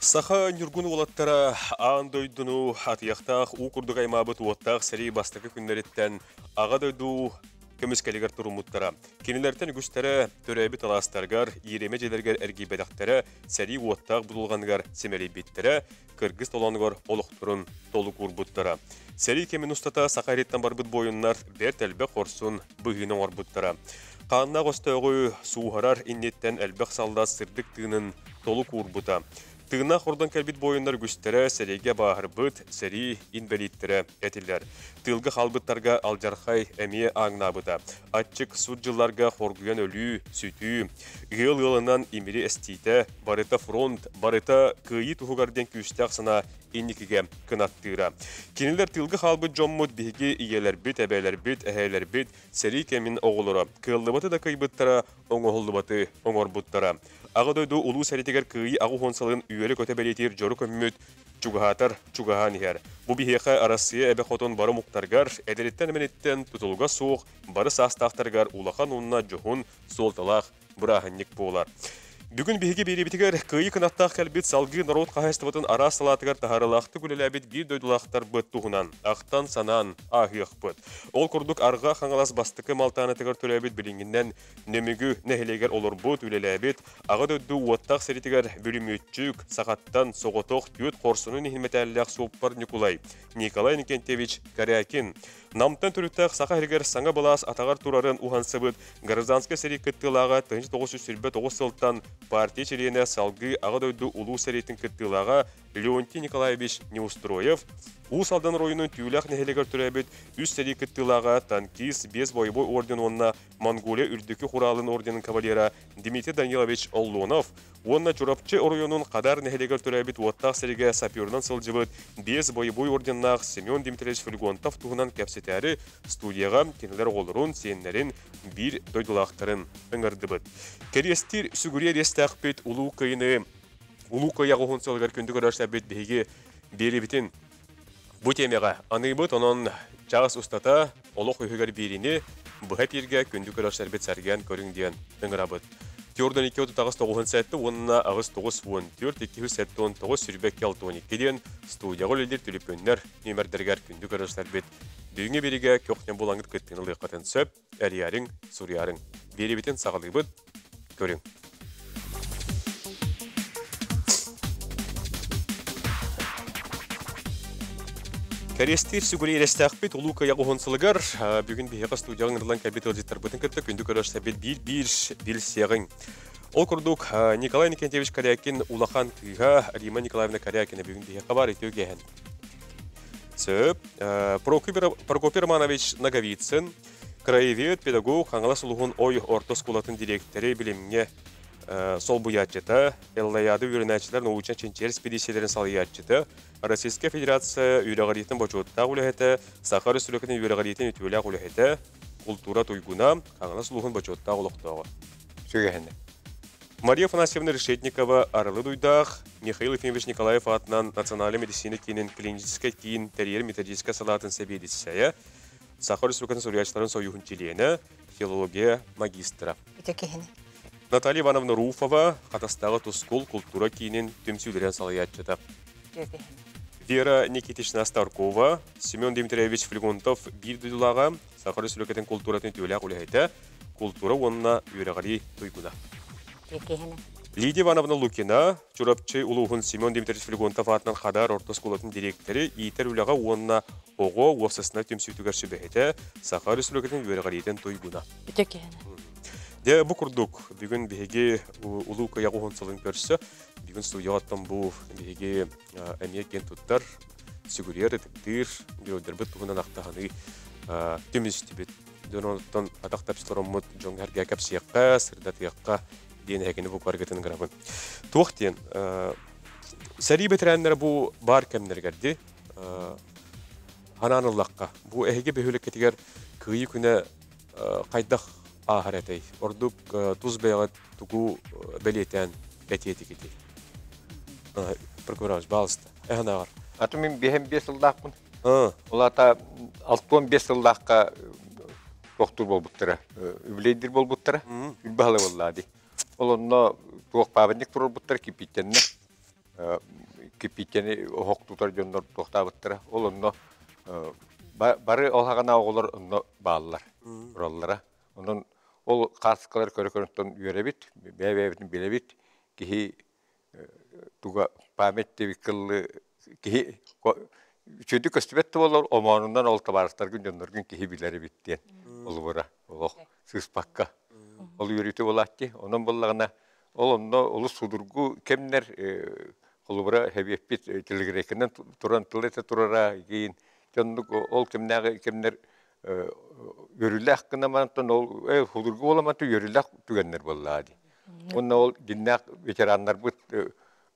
Саха ньургун уолаттара аан дойдуну атыйахтаах уу курдук аймаабыт уоттаах сэрии бастакы күннэриттэн Аҕа дойду көмүскэлигэр туруммуттара. Кинилэртэн үгүстэрэ төрөөбүт алаастарыгар, иэримэ дьиэлэригэр эргийбэтэхтэрэ, сэрии уоттаах будулҕаныгар симэлийбиттэрэ, кыргыс толоонугар олохторун толук уурбуттара. Сэрии кэмин устата Саха сириттэн барбыт буойуннар бэрт элбэх хорсун быһыыны оҥорбуттара. Хааннаах өстөөҕү сууһарар инниттэн элбэх саллаат сырдык тыынын толук уурбута. Тыыннаах ордон кэлбит буойуннар үгүстэрэ сэриигэ бааһырбыт, сэрии инбэлииттэрэ этилэр. Тыылга хаалбыттарга алдьархай эмиэ ааҥнаабыта. Аччык сут дьылларга хоргуйан өлүү, сүтүү, ыал ыалынан имири эстиитэ, барыта фронт, барыта кыайыы туһугар диэн күүстээх санаа инникигэ кынаттыыра. Кинилэр тыылга хаалбыт дьоммут биһиги ийэлэрбит, эбээлэрбит, эһээлэрбит, сэрии кэмин оҕолоро кыаллыбаты да кыайбыттара, оҥоһуллубаты оҥорбуттара. Аҕа дойду улуу сэриитигэр Кыайыы 80 сылын үөрэ-көтө бэлиэтиир дьоро көммүт чугаһаатар чугаһаан иһэр. Бу биһиэхэ Арассыыйа эбэ хотун бары омуктарыгар, эдэриттэн-эмэниттэн тутулуга суох бары саастаахтарыгар улахан уонна дьоһун суолталаах бырааһынньык буолар. Бүгүн биһиги биэриибитигэр Кыайыы кынаттаах кэлбит салгыы норуот хаһаайыстыбатын араас салаатыгар таһаарыылаахтык үлэлээбит биир дойдулаахтарбыт туһунан ахтан-санаан ааһыахпыт. Ол курдук Арҕаа Хаҥалас бастакы Малтаанатыгар төрөөбүт билиҥҥинэн Нөмүгү нэһилиэгэр олорбут, үлэлээбит, Аҕа дойду уоттаах сиритигэр бүлүмүөтчүк, сахаттан соҕотох түөрт хорсунун иһин мэтээллээх суоппар Ньукулай Николай Иннокентьевич Корякин, Намтан төрүттээх Саха сиригэр саҥа былаас атаҕар турарын уһансыбыт гражданскай сэрии кыттыылааҕа 1929 сылтан партия чилиэнэ салгыы Аҕа дойду Улуу сэриитин кыттыылааҕа Леонтий Николаевич Неустроев, Уус Алдан оройуонун Түүлээх нэһилиэгэр төрөөбүт үс сэрии кыттыылааҕа танкист, биэс бойобуой орден уонна Монголия Үрдүкү Хураалын орденын кавалера Дмитрий Данилович Оллонов уонна Чурапчы оройуонун Хадар нэһилиэгэр төрөөбүт уоттаах сэриигэ саперынан сылдьыбыт биэс бойобуой орденнаах Семен Дмитриевич Флегонтов туһунан кэпсэтээри студияҕа кинилэр оҕолорун, сиэннэрин, биир дойдулаахтарын ыҥырдыбыт. Кэриэстиир сүгүрүйэр иэстээхпит Улуу Кыайыны Улуу Кыайыы аҕыс сылыгар күндү көрөөччүлэрбит биһиги биэриибитин бу тиэмэҕэ аныыбыт, онон чаас устата олох үһүгэр биэриини быһа эпииргэ күндү көрөөччүлэрбит сэргээн көрүҥ диэн ыҥырабыт. Түөртэн икки отут аҕыс тоҕуһун сэттэ уонна аҕыс тоҕус уон түөрт икки үс сэттэ уон тоҕус сүүрбэ икки алта уон икки диэн студияҕа үлэлиир түлүпүөннэр нүөмэрдэригэр күндү көрөөччүлэрбит бүгүҥҥү биэриигэ көх-нэм булаҥҥыт кыттыыны ылыаххытын сөп. Эрийэриҥ, суруйарыҥ. Биэриибитин саҕалыыбыт. Көрүҥ. Кэриэстиир сүгүрүй ирэстээхпит Улуу Кыайа уһун сылыгар бүгүн биһиэхэ студияҕа ыҥырыллан кэлбит ыалдьыттарбытын кытта күндү көрөөччүлэрбит биир-биир билсиэҕиҥ. Ол курдук Николай Никентьевич Корякин улахан кыыһа Рима Николаевна Корякина бүгүн биһиэхэ баар үтүө киэһэн. Сөп. Прокопий Романович Ноговицын, краевед, педагог, Хаҥалас улууһун Ой орто оскуолатын дириэктэри билимҥэ солбуйааччыта, Эллайаады үөрэнээччилэр научнай чинчийэр экспедициялэрин салайааччыта, Российскай Федерация үөрэҕириитин бочуоттаах үлэһитэ, Саха Өрөспүүбүлүкэтин үөрэҕириитин үтүөлээх үлэһитэ, култуура туйгуна, Хаҥалас улууһун бочуоттаах олохтооҕо. Сүгэһинэ. Мария Афанасьевна Решетникова Арылы Дуйдаах, Михаил Ефимович Николаев аатынан Национальнай медицина киинин клиническэй киин тэрийэр методическай салаатын сэбиэдиссэйэ, Саха Республикатын суруйааччыларын сойууһун чилиэнэ, филология магистра. Ити киһини. Наталья Ивановна Руфова, Хатастааҕы Тускул култуура киинин түмсүүлэрин салайааччыта. Вера Никитична Старкова, Семен Дмитриевич Флегонтов биир дойдулааҕа, Саха Республикатын култууратын үтүөлээх үлэһитэ, култуура уонна үөрэҕирии туйгуна. Лидия Ивановна Лукина, Чурапчы улууһун Семен Дмитриевич Флегонтов аатынан Хадаар орто оскуолатын дириэктэри иитэр үлэҕэ уонна оҕо уопсастыбаннай түмсүүтүгэр сүбэһитэ, Саха Республикатын үөрэҕириитин туйгуна. Дьэ, бу курдук бүгүн биһиги Улуу Кыайыы уһун сылын көрсө, бүгүн студияҕа бу биһиги эмиэ киэн туттар, сүгүрүйэр, ытыктыыр геройдарбыт туһунан ахтаһыныы түмүстүбүт. Дьон онтон атах тэпситороммут дьоҥҥо эргэ кэпсиэххэ, сырдатыахха диэн эһигини бу баргытын гырабын. Туох диэн, сэрии бэтэрээннэрэ бу баар кэмнэригэр ди ханаан ыллахха, бу эһиги бөһүөлэккитигэр Кыайыы күнэ хайдах ааһар этэй? Ордук тус бэйэҕит тугу бэлиэтээн этиэ этигитий? Прокурор, пожалуйста. Эһэн Аты мин биэһэн биэс сыллаахпын. Ол аата 65 сыллаахха тохтуур буолбуттара, үбүлүөйдүүр буолбуттара, үбү баһылай буоллаа дии. Ол онно туох паабынньык туруорбуттара кирпииччэннэ. Киппииккэни оһох тутар дьоннор туохтаабыттара. Ол онно бары ол хаҕана оҕолор онно бааллар, тураллара. Онон ол хааскалар көрө-көрөнтөн үөрэбит, бэйэ-бэйэбитин билэбит. Киһи туга память диэбит кыллы киһи үчүгэйдик көстүбэт да буоллар омоонунан ол табаарыстаргын дьонноргун киһи билэр эбит диэн олубура олох сыыспакка ол үөрүүтэ буолааччы. Онон буоллаҕына ол онно олус судургу кэмнэр холобура хэбиэппит телегрекинэн туран тыл этэ турара киин дьоннук ол кэмнээҕи кэмнэр үөрүүлээх гына мантан ол судургу буоламанты үөрүүлээх түгэннэр буоллаа дии. Уонна ол дьиннээх ветераннарбыт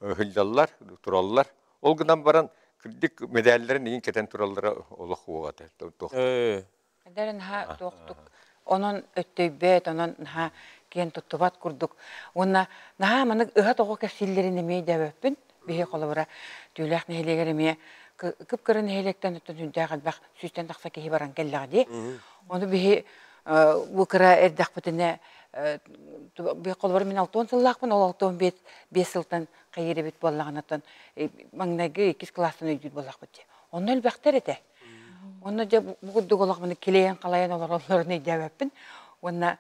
сылдьаллар, тураллар. Ол гынан баран кырдьык мэдээллэрин иин кэтэн тураллара олох уоҕа туох. Эдэр наһаа туохтук онон өттөйбөт, онон наһаа киэн туттубат курдук. Уонна наһаа маннык ыһа-тоҕо кэпсииллэрин эмиэ өйдөөбөппүн. Биһи холобура Түүлээх нэһилиэгэр эмиэ кып-кыра нэһилиэктэн оттон сүрдээх элбэх сүүстэн тахса киһи баран кэллэҕэ дии. Ону биһи бу кыра эрдэхпитинэ холобура мин алтыан сыллаахпын, ол алтыан биэс сылтан хайыыр эбит буоллаҕына маҥнайгы иккис кылаастан өйдүүр буоллахпыт дии. Онно элбэхтэр этэ. Онно дьэ бу курдук олох килэйэн-халайан олороллорун өйдөөбөппүн. Уонна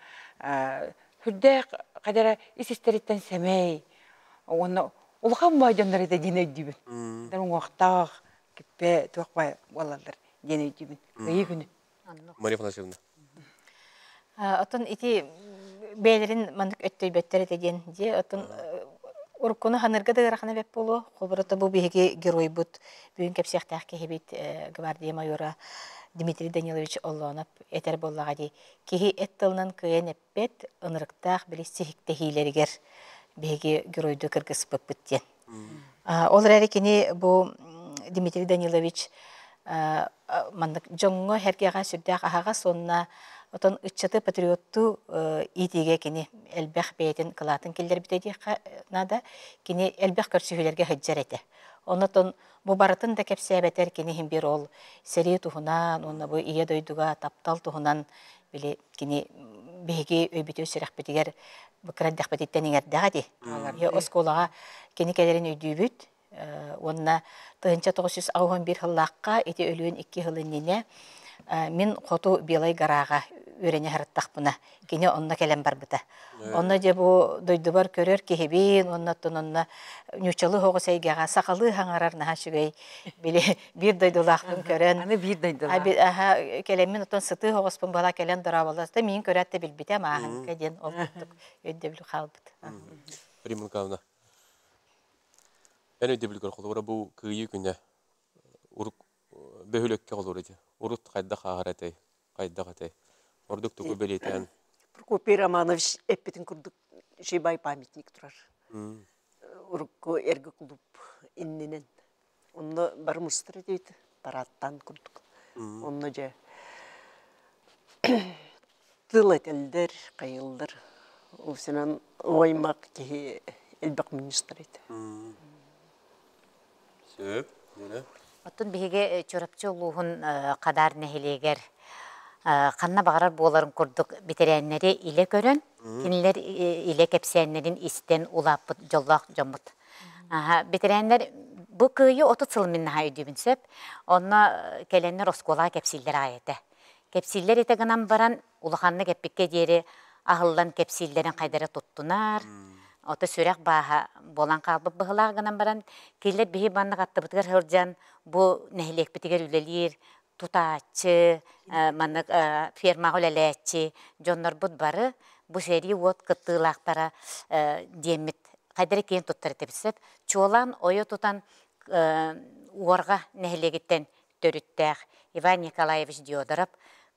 сүрдээх хадара ис истэриттэн сэмэй уонна улахан баай дьоннор этэ диэн өйдүүбүн. Уҥуохтаах, киппэ туох баай буолаллар диэн өйдүүбүн. Кыайыы күнү. Мария Афанасьевна. Оттон ити бэйэлэрин маннык өттөйбөттөр этэ диэн дьиэ оттон уруккуну ханырга да ыарахана бэт буолуо. Холобура бу биһиги геройбут бүгүн кэпсиэхтээх киһибит гвардия майора Дмитрий Данилович Оллонов этэр буоллаҕа дии. Киһи эт тылынан кыайан эппэт ынырыктаах били сиһиктэһиилэригэр биһиги геройду кыргыспыппыт диэн. Ол эрээри кини бу Дмитрий Данилович маннык дьоҥҥо сэргэҕэ сүрдээх аһаҕас уонна отон ыччаты патриоттуу иитиигэ кини элбэх бэйэтин кылаатын киллэрбитэ диэххэ наада. Кини элбэх көрсүһүүлэргэ сылдьар этэ. Онон бу барытын да кэпсээбэтэр кини иһин биир ол сэрии туһунан уонна бу ийэ дойдуга таптал туһунан били кини биһиги өйбүтүгэр сүрэхпитигэр бу кыра эрдэхпититтэн иҥэрдэҕэ дии. Оскуолаҕа кини кэлэрин өйдүүбүт уонна 1981 сыллаахха ити өлүөн икки сыл иннинэ мин хоту Белай Гораҕа үөрэнэ сырыттахпына кини онно кэлэн барбыта. Онно дьэ бу дойдубар көрөр киһибин уонна оттон онно ньууччалыы оҕус эйгэҕэ сахалыы хаҥарар наһаа үчүгэй били биир дойдулаахпын көрөн аны биир дойдулаах аха кэлэммин оттон сытыы оҕуспун бала кэлэн дорооболосто миин көрөөт да билбитэ мааһыҥка диэн ол курдук өйдөбүл хаалбыт. Римма Михайловна, эн өйдөбүлгэр холобура бу кыайыы күнэ урук бөһүлөккэ холобура ити урут хайдах ааһар этэй хайдах этэй ордук тугу бэлиэтээн Прокопий Романович эппитин курдук шибай памятник турар. Урукку эргэ клуб иннинэн. Онно бары мустар этибит парадтан курдук. Онно дьэ тыл этэллэр, хайыллар. Ол сынан уоймак киһи элбэх министр этэ. Сөп. Оттон биһиги Чурапчы улууһун Хадаар нэһилиэгэр ханна баҕарар буоларын курдук бэтэрээннэри илэ көрөн, кинилэр илэ кэпсээннэрин истэн улааппыт дьоллоох дьоммут. Бэтэрээннэр бу кыайыы 30 сыл мин наһаа өйдүүбүн сөп. Онно кэлэннэр оскуолаҕа кэпсииллэр аҕай этэ. Кэпсииллэр этэ гынан баран улаханнык эппиккэ диэри аһыллан кэпсииллэрин хайдара туттунар, ото сүрэх бааһа буолан хаалбыт быһылаах гынан баран, кинилэр биһи маннык аттыбытыгар сылдьан бу нэһилиэкпитигэр үлэлиир тутааччы, маннык фермаҕа үлэлээччи дьоннорбут бары бу сэрии уот кыттыылаахтара диэммит хайдары киэн туттар этибит сөп. Чуолаан ойо тутан Уорҕа нэһилиэгиттэн төрүттээх Иван Николаевич Диодоров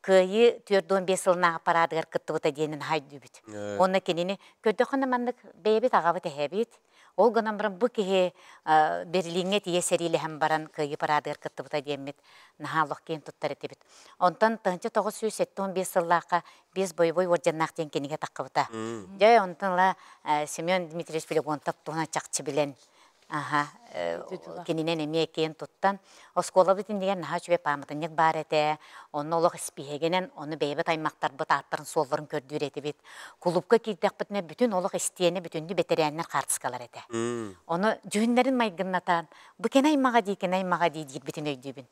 Кыайыы 45 сылынааҕы параадыгар кыттыбыта диэнин хайдүүбүт. Уонна кинини көрдөххүнэ маннык бэйэбит аҕабыт эһэбит. Ол гынан баран бу киһи Берлиҥҥэ тиийэ сэриилэһэн баран Кыайыы параадыгар кыттыбыта диэммит наһаа олох киэн туттар этибит. Онтон 1975 сыллаахха Биэс боевой орденнаах диэн кинигэ таххыбыта. Дьэ, онтон ыла Семен Дмитриевич Флегонтов туһунан чахчы билэн. Аха, кининэн эмиэ киэн туттан, оскуолабыт иннигэр наһаа үчүгэй пааматынньык баар этэ. Онно олох испииһэгинэн, ону бэйэбит аймахтарбыт ааттарын суолларын көрдүүр этибит. Кулуупка киирдэхпитинэ бүтүн олох истиэнэ бүтүннүү бэтэрээннэр хаартыскалар этэ. Ону дьүһүннэрин майгыннатан, бу кини аймаҕа дии, кини аймаҕа дии диирбитин өйдүүбүн.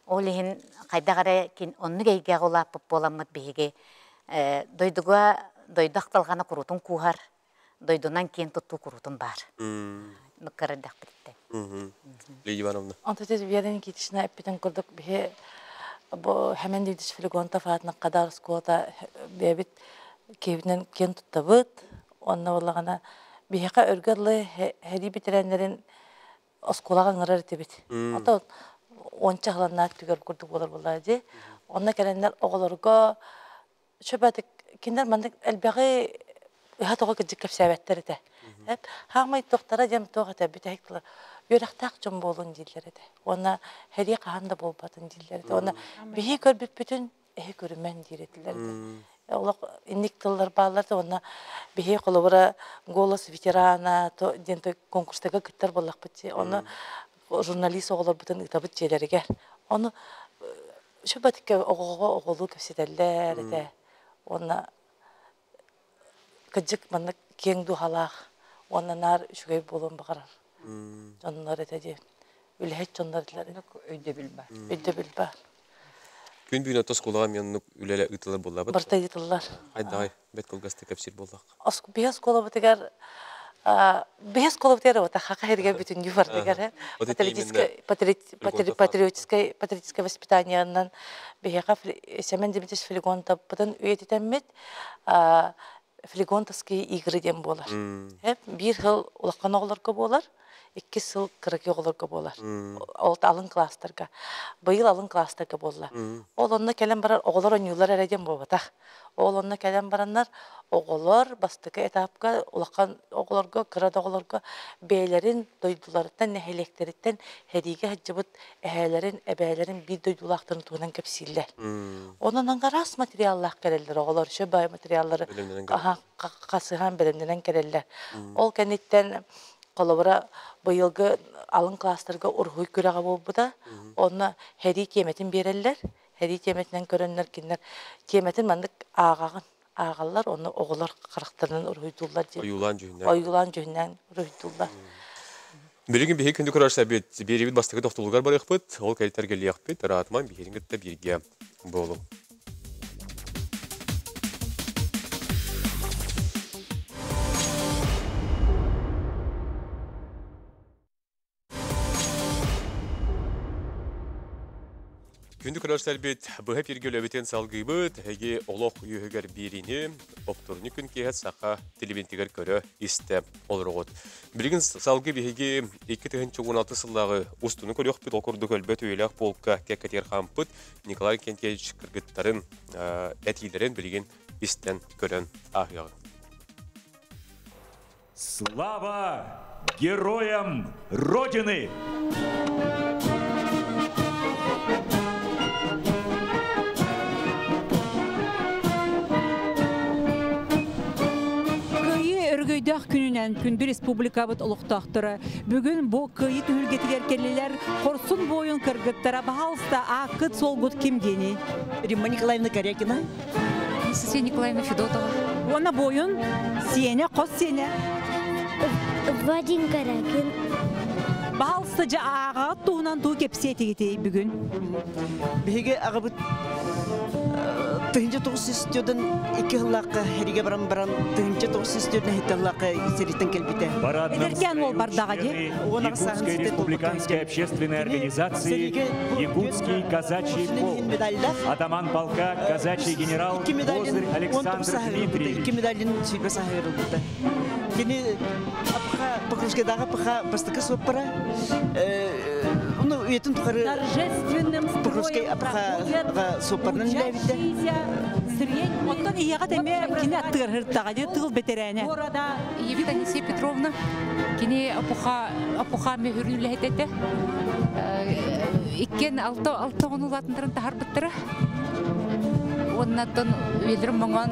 Ол иһин хайдах эрэ оннук эйгэҕэ улааппыт буоламмыт биһиги дойдуга дойду ахталҕана куруутун кууһар, дойдунан киэн туттуу куруутун баар. Нуккарырдахпытыттан. Лидия Ивановна. Онто Вера Никитична эппитин курдук биһи бу Хэмэн Дмитриевич Флегонтов аатынан Хадар оскуолата бэйэбит киһибитинэн киэн туттабыт. Онно буоллаҕына биһиэхэ өргө дылы сэрии бэтэрээннэрин оскуолаҕа ыҥырар этибит. Ото уонча аһыланнаах түгэр курдук буолар буоллаҕа дии. Онно кэлэннэр оҕолорго Чөбөтүк кинилэр маннык элбэҕи ыһа-тоҕо кырдьык кэпсээбэттэр этэ. Хаамай туохтара диэн туох этэ бүтэһик тыла үөрэхтээх дьон буолун дииллэр этэ. Уонна сэрии хаһан да буолбатын дииллэр этэ. Уонна биһи көрбүппүтүн эһи көрүмэн диир этилэр этэ. Олох инник тыллар бааллар да уонна биһи холобура голос ветерана диэн конкурстарга кыттар буоллахпыт дии. Ону журналист оҕолорбутун ыытабыт дьиэлэригэр. Ону Шөбөтүккэ оҕоҕо оҕолуу кэпсэтэллэр этэ уонна кырдьык маннык киэҥ дууһалаах уонна наар үчүгэй буолуон баҕарар дьоннор этэ диэн үлэһит дьоннор этилэр өйдөбүл бар өйдөбүл бар Күн бүгүн ото оскуолаҕа эмиэ оннук үлэлэ ыытыллар буоллабыт. Барыта ыытыллар. Хайдаҕай бэт кылгастык кэпсиир буоллах. Биһи оскуолабытыгар биһи оскуолабытыгар вот хаха хэригэр бүтүннүү бардыгар патриотическое патриотическое патриотическое воспитаниянан биһиэхэ Семен Дмитриевич Флегонтовпытын үйэтитэммит Флегонтовские игры диэн буолар. Биир сыл улахан оҕолорго буолар, иккис сыл кыракый оҕолорго буолар. Ол алын класстарга. Быйыл алын класстарга буолла. Ол онно кэлэн барар оҕолор оонньуулар эрэ диэн буолбатах. Ол онно кэлэн бараннар оҕолор бастакы этапка улахан оҕолорго, кыра да оҕолорго бэйэлэрин дойдуларыттан, нэһилиэктэриттэн сэриигэ сылдьыбыт эһээлэрин, эбээлэрин биир дойдулаахтарын туһунан кэпсииллэр. Онон араас материаллаах кэлэллэр оҕолор, үчүгэй баай материаллары хасыһан бэлэмнэнэн кэлэллэр. Ол кэнниттэн холобура быйылгы алын класстарга уруһуй күрэҕэ буолбута. Онно сэрии тиэмэтин биэрэллэр. Сэрии тиэмэтинэн көрөннөр кинилэр тиэмэтин маннык ааҕаҕын ааҕаллар, онно оҕолор харахтарынан уруһуйдууллар диэн. Ойуулаан дьүһүннээн. Ойуулаан дьүһүннээн уруһуйдууллар. Билигин биһиги күндү көрөөччүлэрбит биэриибит бастакы тохтолугар барыахпыт, ол кэлтэр кэлиэхпит, ыраатыман биһигин кытта бииргэ буолуҥ. Күндү көрөөччүлэрбит, быһа эфиргэ үлэбитин салгыыбыт. Эһиги олох үөһүгэр биэриини оптуорунньук күн киэһэ саха телевидениетигэр көрө, истэ олороҕут. Билигин салгыы биһиги 2016 сыллааҕы устуну көрүөхпүт. Ол курдук өлбөт үйэлээх полка кэккэтигэр хаампыт Николай Кентьевич кыргыттарын этиилэрин билигин истэн көрөн ааһыаҕыҥ. Слава героям Родины! Кыайыы өрөгөйдөөх күнүнэн күндү республикабыт олохтоохторо бүгүн бу кыайыы түһүлгэтигэр кэллилэр хорсун буойун кыргыттара баһаалыста ааккыт суолгут ким диэний? Римма Николаевна Корякина. Анастасия Николаевна Федотова. Уонна буойун сиэнэ, хос сиэнэ. Вадим Корякин. Баһаалыста дьэ ааҕаҕыт туһунан туу кэпсиэтигитий бүгүн? Биһиги аҕабыт 1992 сыллаахха сэриигэ баран баран 1997 сыллаахха сэрииттэн кэлбитэ. Эдэркээн уол бардаҕа дии. Якутской республиканской общественной организации Якутский казачий полк. Атаман полка казачий генерал Козырь Александр Дмитриевич. Икки медалин сүүрбэ сааһыгар ылбыта. Кини апха Покровскайдааҕы пха бастакы суоппара. Ну, үйэтин тухары Торжественным Покровскай апха суоппарынан үлээбитэ. Оттон ийэҕит эмиэ кини аттыгар сырыттаҕа дии тыыл бэтэрээнэ. Ийэбит Анисия Петровна кини опуха опуха мөһүрүн үлэһитэ этэ. Иккиэн алта алта оҕону улаатыннаран таһарбыттара. Уоннаттан үйэлэрин моҥоон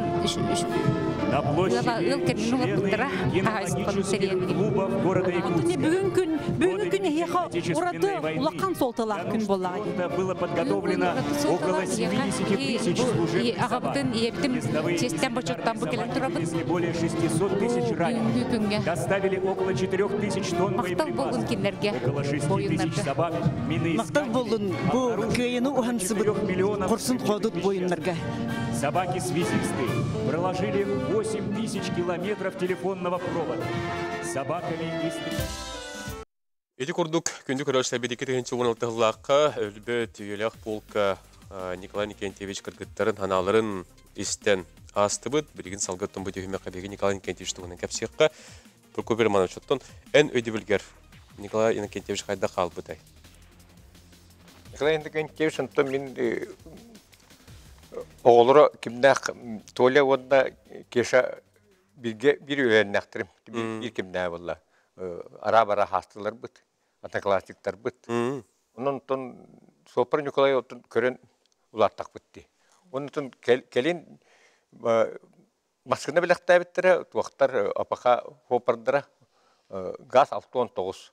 На Ыала площади ыал кэргэн олорбуттара члены хаһаайыстыбаны кинологических тэрийэн клубов города Антония Якутска. бүгүн күн В бүгүҥҥү годы күн Великой эһиэхэ ураты Отечественной войны улахан для суолталаах күн нужд буоллаҕа дии. фронта было Бүгүн күн подготовлено ураты около суолталаах биһиэхэ 70 биһи тысяч бу служебных собак. аҕабытын ийэбитин Ездовые и чиэстээн бочуоттаан санитарные бу кэлэн собаки турабыт. вывезли более 600 Бу тысяч раненых, бүгүҥҥү күҥҥэ доставили около 4 тысяч тонн махтал буоллун боеприпасов, кинилэргэ около 6 тысяч буойуннарга. собак Махтал миноискателей, буоллун бу обнаружили кыайыны около уһансыбыт 4 миллионов хорсун взрывных хоодут веществ. буойуннарга. Собаки-связисты проложили 8 тысяч километров телефонного провода. Собаками истребили. Ити курдук күндү көрөөччүлэр 2016 сыллаахха өлбөт үйэлээх полка Николай Никентьевич кыргыттарын ханааларын истэн аастыбыт. Билигин салгыттан бу түһүмэххэ биһиги Николай Иннокентьевич туһунан кэпсиэххэ. Прокопий Романович, оттон эн өйдөбүлгэр Николай Иннокентьевич хайдах хаалбытай? Николай Иннокентьевич онтон мин оҕолоро кимнээх Толя уонна Кеша бииргэ биир үөрэннэхтэрим биир кимнээх буолла араа-бара хаастыларбыт одноклассниктарбыт онон оттон суоппар Ньукулай оттон көрөн улааттахпыт дии онтон кэлин массыына бэлэхтээбиттэрэ туохтар АПХ суоппардара газ 69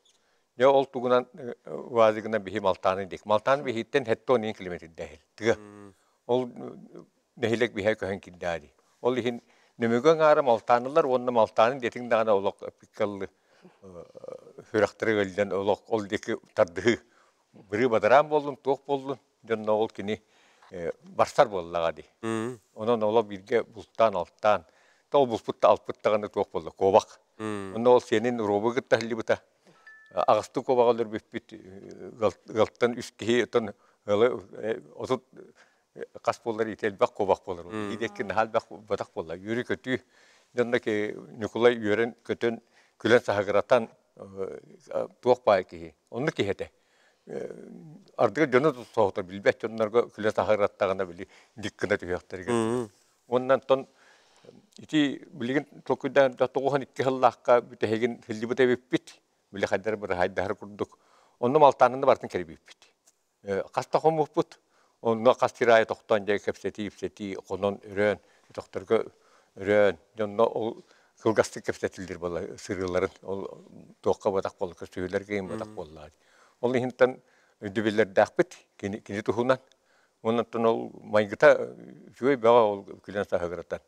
дьэ ол тугунан УАЗигынан биһи Малтааны диэки Малтаан биһиттэн 71 километрдээһил тыа ол нэһилиэк биһэ көһөн киирдээ дии ол иһин нөмүгү аҥаара Малтаанылар уонна Малтааны диэтиҥ даҕаны олох пиккаллы сүрэхтэрэ ыалдьан олох ол диэки тардыһыы бырыы бадараан буоллун туох буоллун дьонно ол кини барсар буоллаҕа дии онон олох бииргэ бултаан алтаан то булпут да алпыт даҕаны туох буолла куобах онно ол сиэнин уруобу кытта сылдьыбыта аҕыстыы куобаҕы өлөрбүппүт ыалтан үс киһи оттон отут хас буолар ити элбэх куобах буолар диэкки наһаа элбэх батах буолла үөрүү-көтүү дьонно ки Ньукулай үөрэн-көтөн күлэн саһыгыратан туох баай киһи оннук киһи этэ ардыгар дьону соһутар билбэт дьоннорго күлэн саһыгыраттаҕына били дик гына түһүөхтэригэр уонна онтон ити билигин толкуйдаан 92 сыллаахха бүтэһигин сылдьыбыт эбиппит били хайдары быраһайдаһар курдук онно малтаананы барытын кэрибиппит Хас да хоммуппут. Онно хас сир аайы тохтоон дьэ кэпсэтии-ипсэтии хонон өрөөн, өтөхтөргө өрөөн, дьонно ол кылгастык кэпсэтиллэр буолла сырыыларын ол туохха батах буолла көрсүһүүлэргэ иһин батах буолла. Ол иһинтэн өйдөбүллэрдээхпит кини, кини туһунан. Уонна оттон ол майгыта үчүгэй бөҕө ол күлэн саһыгыратан.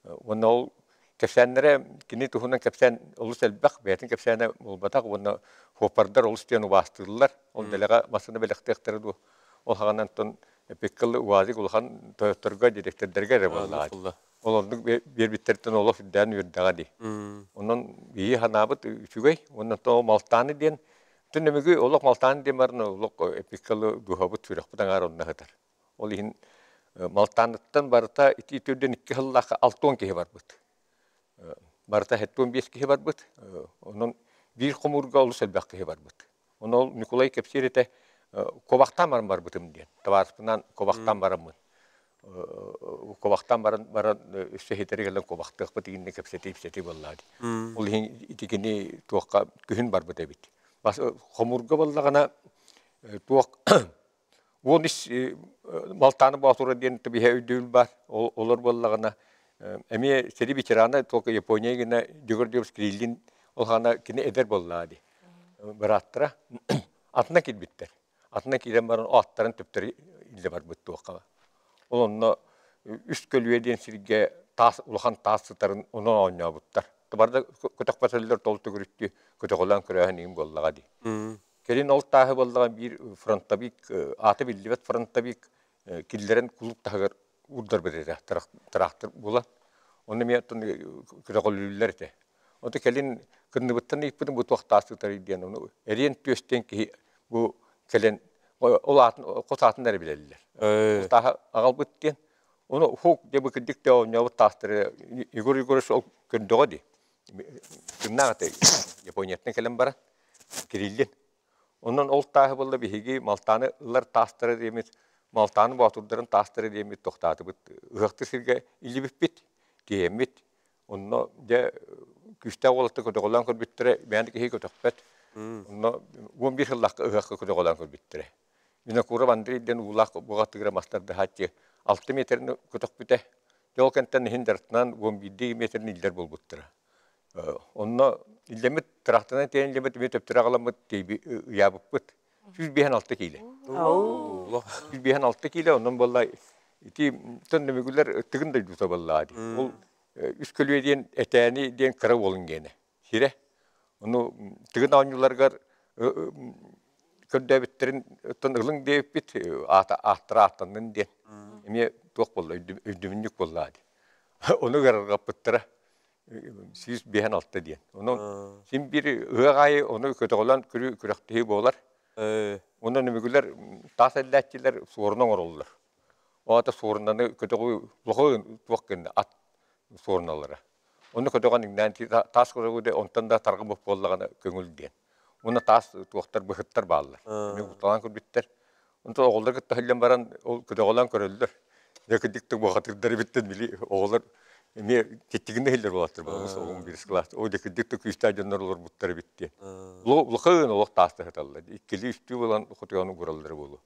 Уонна ол кэпсээннэрэ кини туһунан кэпсээн олус элбэх, бэйэтин кэпсээнэ буолбатах уонна суоппардар олус диэн убаастыыллар. Ол дэлэҕэ массыына бэлэхтиэхтэрэ дуо? Ол хаҕанан оттон эпиккэл УАЗик улахан тойотторго, дириэктэрдэргэ эрэ буоллаҕа. Ол оннук биэрбиттэртэн олох үрдээн үөрдэҕэ дии. Онон биһи санаабыт үчүгэй. Уонна оттон Малтааны диэн, түннүмүгү олох Малтааны диэн баран олох эпиккэл дууһабыт, сүрэхпит аҥаар онно сытар. Ол иһин Малтааныттан барыта ити төрдөн икки сыллаахха 60 киһи барбыт. Барыта 75 киһи барбыт. Онон биир хомуурга олус элбэх киһи барбыт. Ону ол Ньукулай кэпсиир этэ, куобахтаан баран барбытым диэн. Табаарыспынаан куобахтаан бараммын. Куобахтаан баран баран өссө иһитэрэ кэлэн куобахтыахпыт игинни кэпсэтии-ипсэтии буоллаа дии. Ол иһин итигини туохха күһүн барбыт эбит. Хомуурга буоллаҕына туох Уон ис Малтааны Боотура диэн биһэ өйдөбүл баар. Олор буоллаҕына эмиэ сэрии ветерана только Япония гына Дегор Скриллин ол хаана кини эдэр буоллаҕа дии. Бырааттара атына киирбиттэр. Атына киирэн баран аттарын төптөрү илдьэ барбыт туохха. Ол онно үс көлүө диэн сиргэ таас улахан таас сытарын онон оонньообуттар. Барда көтөхпөтөллөр тол төгүрүттүү көтөҕөлөөн көрөөһүн иһин буоллаҕа дии. Кэлин ол тааһы буоллаҕа биир фронтовик, аата биллибэт фронтовик киллэрэн кулууп таһыгар уурдарбыт этэ тыраахтыр буолан. Онно эмиэ оттон көтөҕүллүүллэр этэ. Ото кэлин кынныбыттан ыйыппытым бу туох таас сытарый диэн ону эриэн түөстэн киһи бу кэлэн ол аатын хос аатын эрэ билэллэр. Ол тааһы аҕалбыт диэн. Ону хук дьэ бу кырдьык да оонньообут таастары Егор Егорович ол көрдөҕө дии. Кымнаах этэ Японияттан кэлэн баран Кириллин. Онон ол тааһы буолла биһиги Малтааны ылар таастара диэммит, Малтааны боотурдарын таастара диэммит тохтоотубут. Ыһыахтыыр сиргэ илдьибиппит, тиэйэммит. Онно дьэ күүстээх уолаттар көтөҕөлөөн көрбүттэрэ, мээнэ киһи көтөхпөт. Онно 11 сыллаахха ыһыахха көтөҕөлөөн көрбүттэрэ. Винокуров Андрей диэн уулаах буҕатыыра мастардаһааччы 6 метрны көтөхпүтэ. Ол кэнтэн иһин дьарыктанан 11 метрин иллэр буолбуттара. Онно иллэммит тыраахтанан тиэйэн иллэммит эмиэ төптөрө аҕаламмыт ыйаабыппыт. 156 киилэ. 156 киилэ онон буолла ити төннөмүгүлэр тыгын дойдута буоллаҕа дии. Ол үс көлүө диэн этээни диэн кыра уолун гиэнэ. Сирэ. Ону тыгын оонньууларыгар көрдөөбүттэрин оттон ылыҥ диэбиппит аата ааттара ааттаннын диэн. Эмиэ туох буолла өйдөбүнньүк буоллаа дии. Ону ыарырҕаппыттара 156 диэн. Онон син биир ыһыах аайы ону көтөҕөлөөн күрэхтэһии буолар. Онон үмүгүлэр таас эллээччилэр суорун оҥороллор. Ол аата суорунаны көтөҕүү улахан туох гынна ат суоруналара. Ону көтөҕөн иҥнээн таас көтөҕүү онтон да тарҕаммыт буоллаҕына көҥүл диэн. Уонна таас туохтар быһыттар бааллар. Эмиэ уталаан көрбүттэр. Онтон оҕолор кытта иһиллэн баран ол көтөҕөлөөн көрөллөр. Дьэ кырдьык да бухатырдар эбиттэн били оҕолор эмиэ киттигинэ иһиллэр буолаттар баламыс оҕом бирис кылаас. О дьэ кырдьык да күүстээх дьоннор олорбуттар эбит диэн. Улахан олох таастаһыталлар. Иккилии үстүү буолан хотуйаны угураллара буолуо.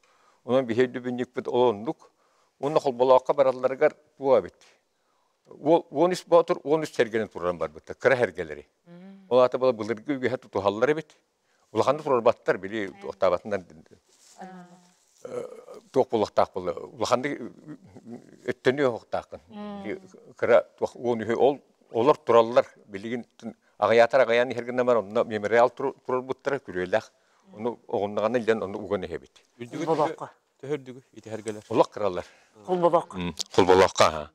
Онон биһи өйдөбүнньүкпүт ол оннук. Уонна холболооххо баралларыгар туох эбит. 13 боотур 13 сэргэнэн туран барбыттар, кыра сэргэлэри. Ол аата былыргы үгэһэ тутуһаллар эбит. Улаханнык турарбаттар, били туохтаабатынар туох буолуохтаах буолла. Улаханнык өттөнүө оһохтааххын. Кыра туох уон үһү ол олор тураллар. Билигин аҕыйаатар аҕыйаан иһэр гына бар онно мемориал турарбыттара күрүөлээх. Ону оҕуннаҕына илдьэн ону уган иһэбит. Үрдүгү төһө үрдүгү итиһэргэлэр? Олох кыралар. Холболооххо. Холболооххо аха.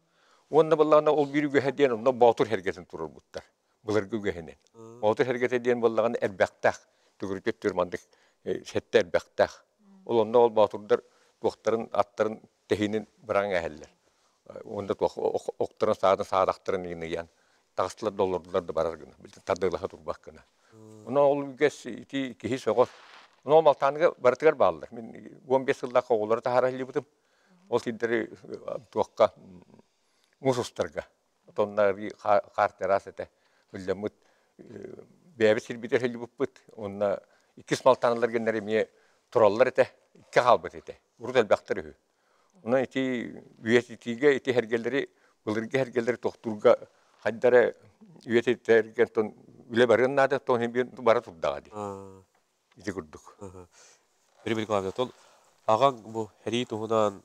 Уонна буоллаҕына ол биир үгэһэ диэн онно боотур сэргэтин турарбыттар. Былыргы үгэһинэн. Боотур сэргэтэ диэн буоллаҕына эрбэхтээх. Төгүрүччү өттүгэр маннык сэттэ эрбэхтээх. Ол онно ол боотурдар туохтарын аттарын тэһиинин быраҥ эһэллэр. Уонна туох охторун саадын саадахтарын иин ыйан таҕыстылар да олордулар да барар гына. Тардыалаһа турбат гына. Онон ол үгэс ити киһи сөҕөр. Онон Малтааныга барытыгар бааллар. Мин 15 сыллаах оҕолору таһаара сылдьыбытым. Ол сирдэри туохха муус устарга. Отонна хаар террас этэ. Үллэммит бэйэбит сирбитигэр сылдьыбыппыт. Уонна иккис Малтааналар гэннэр эмиэ тураллар этэ. Икки хаалбыт этэ. Урут элбэхтэр үһү. Онон ити үйэтитиигэ ити сэргэлэри былыргы сэргэлэри тохтуурга хайда эрэ үйэтитэргэ оттон үлэ барыан наада, оттон иһин бара турдаҕа дии. Ити курдук. Ирина Николаевна, оттон аҕаҥ бу сэрии туһунан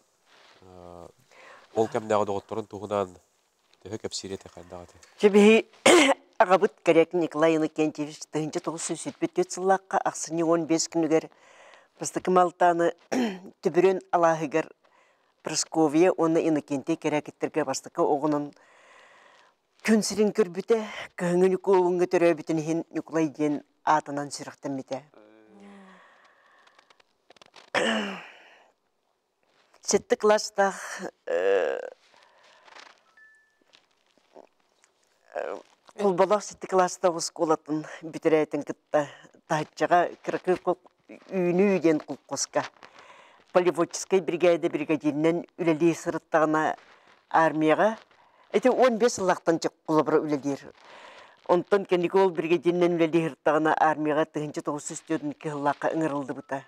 ол кэмнээҕи доҕотторун туһунан төһө кэпсиир этэ хайдах этэ? Чэ биһи аҕабыт Корякин Николай Иннокентьевич 1974 сыллаахха ахсынньы 15 күнүгэр Бастакы Малтааны Түбүрүн алааһыгар Прасковья уонна Иннокентий Кэрээкиттэргэ бастакы оҕонон күн сирин көрбүтэ, кыһыҥҥы Ньукуолуҥҥа төрөөбүтүн иһин Ньукулай диэн аатынан сүрэхтэммитэ. Сэттэ кылаастаах Холболоох сэттэ кылаастаах оскуолатын бүтэрээтин кытта таһыччаҕа кыракый үүнүү диэн колхозка полеводческай биригээдэ бригадиринэн үлэлии сырыттаҕына армияҕа ити 15 сыллаахтан холобура үлэлиир. Онтон кэнники ол бригадиринэн үлэлии сырыттаҕына армияҕа 1942 сыллаахха ыҥырыллыбыта.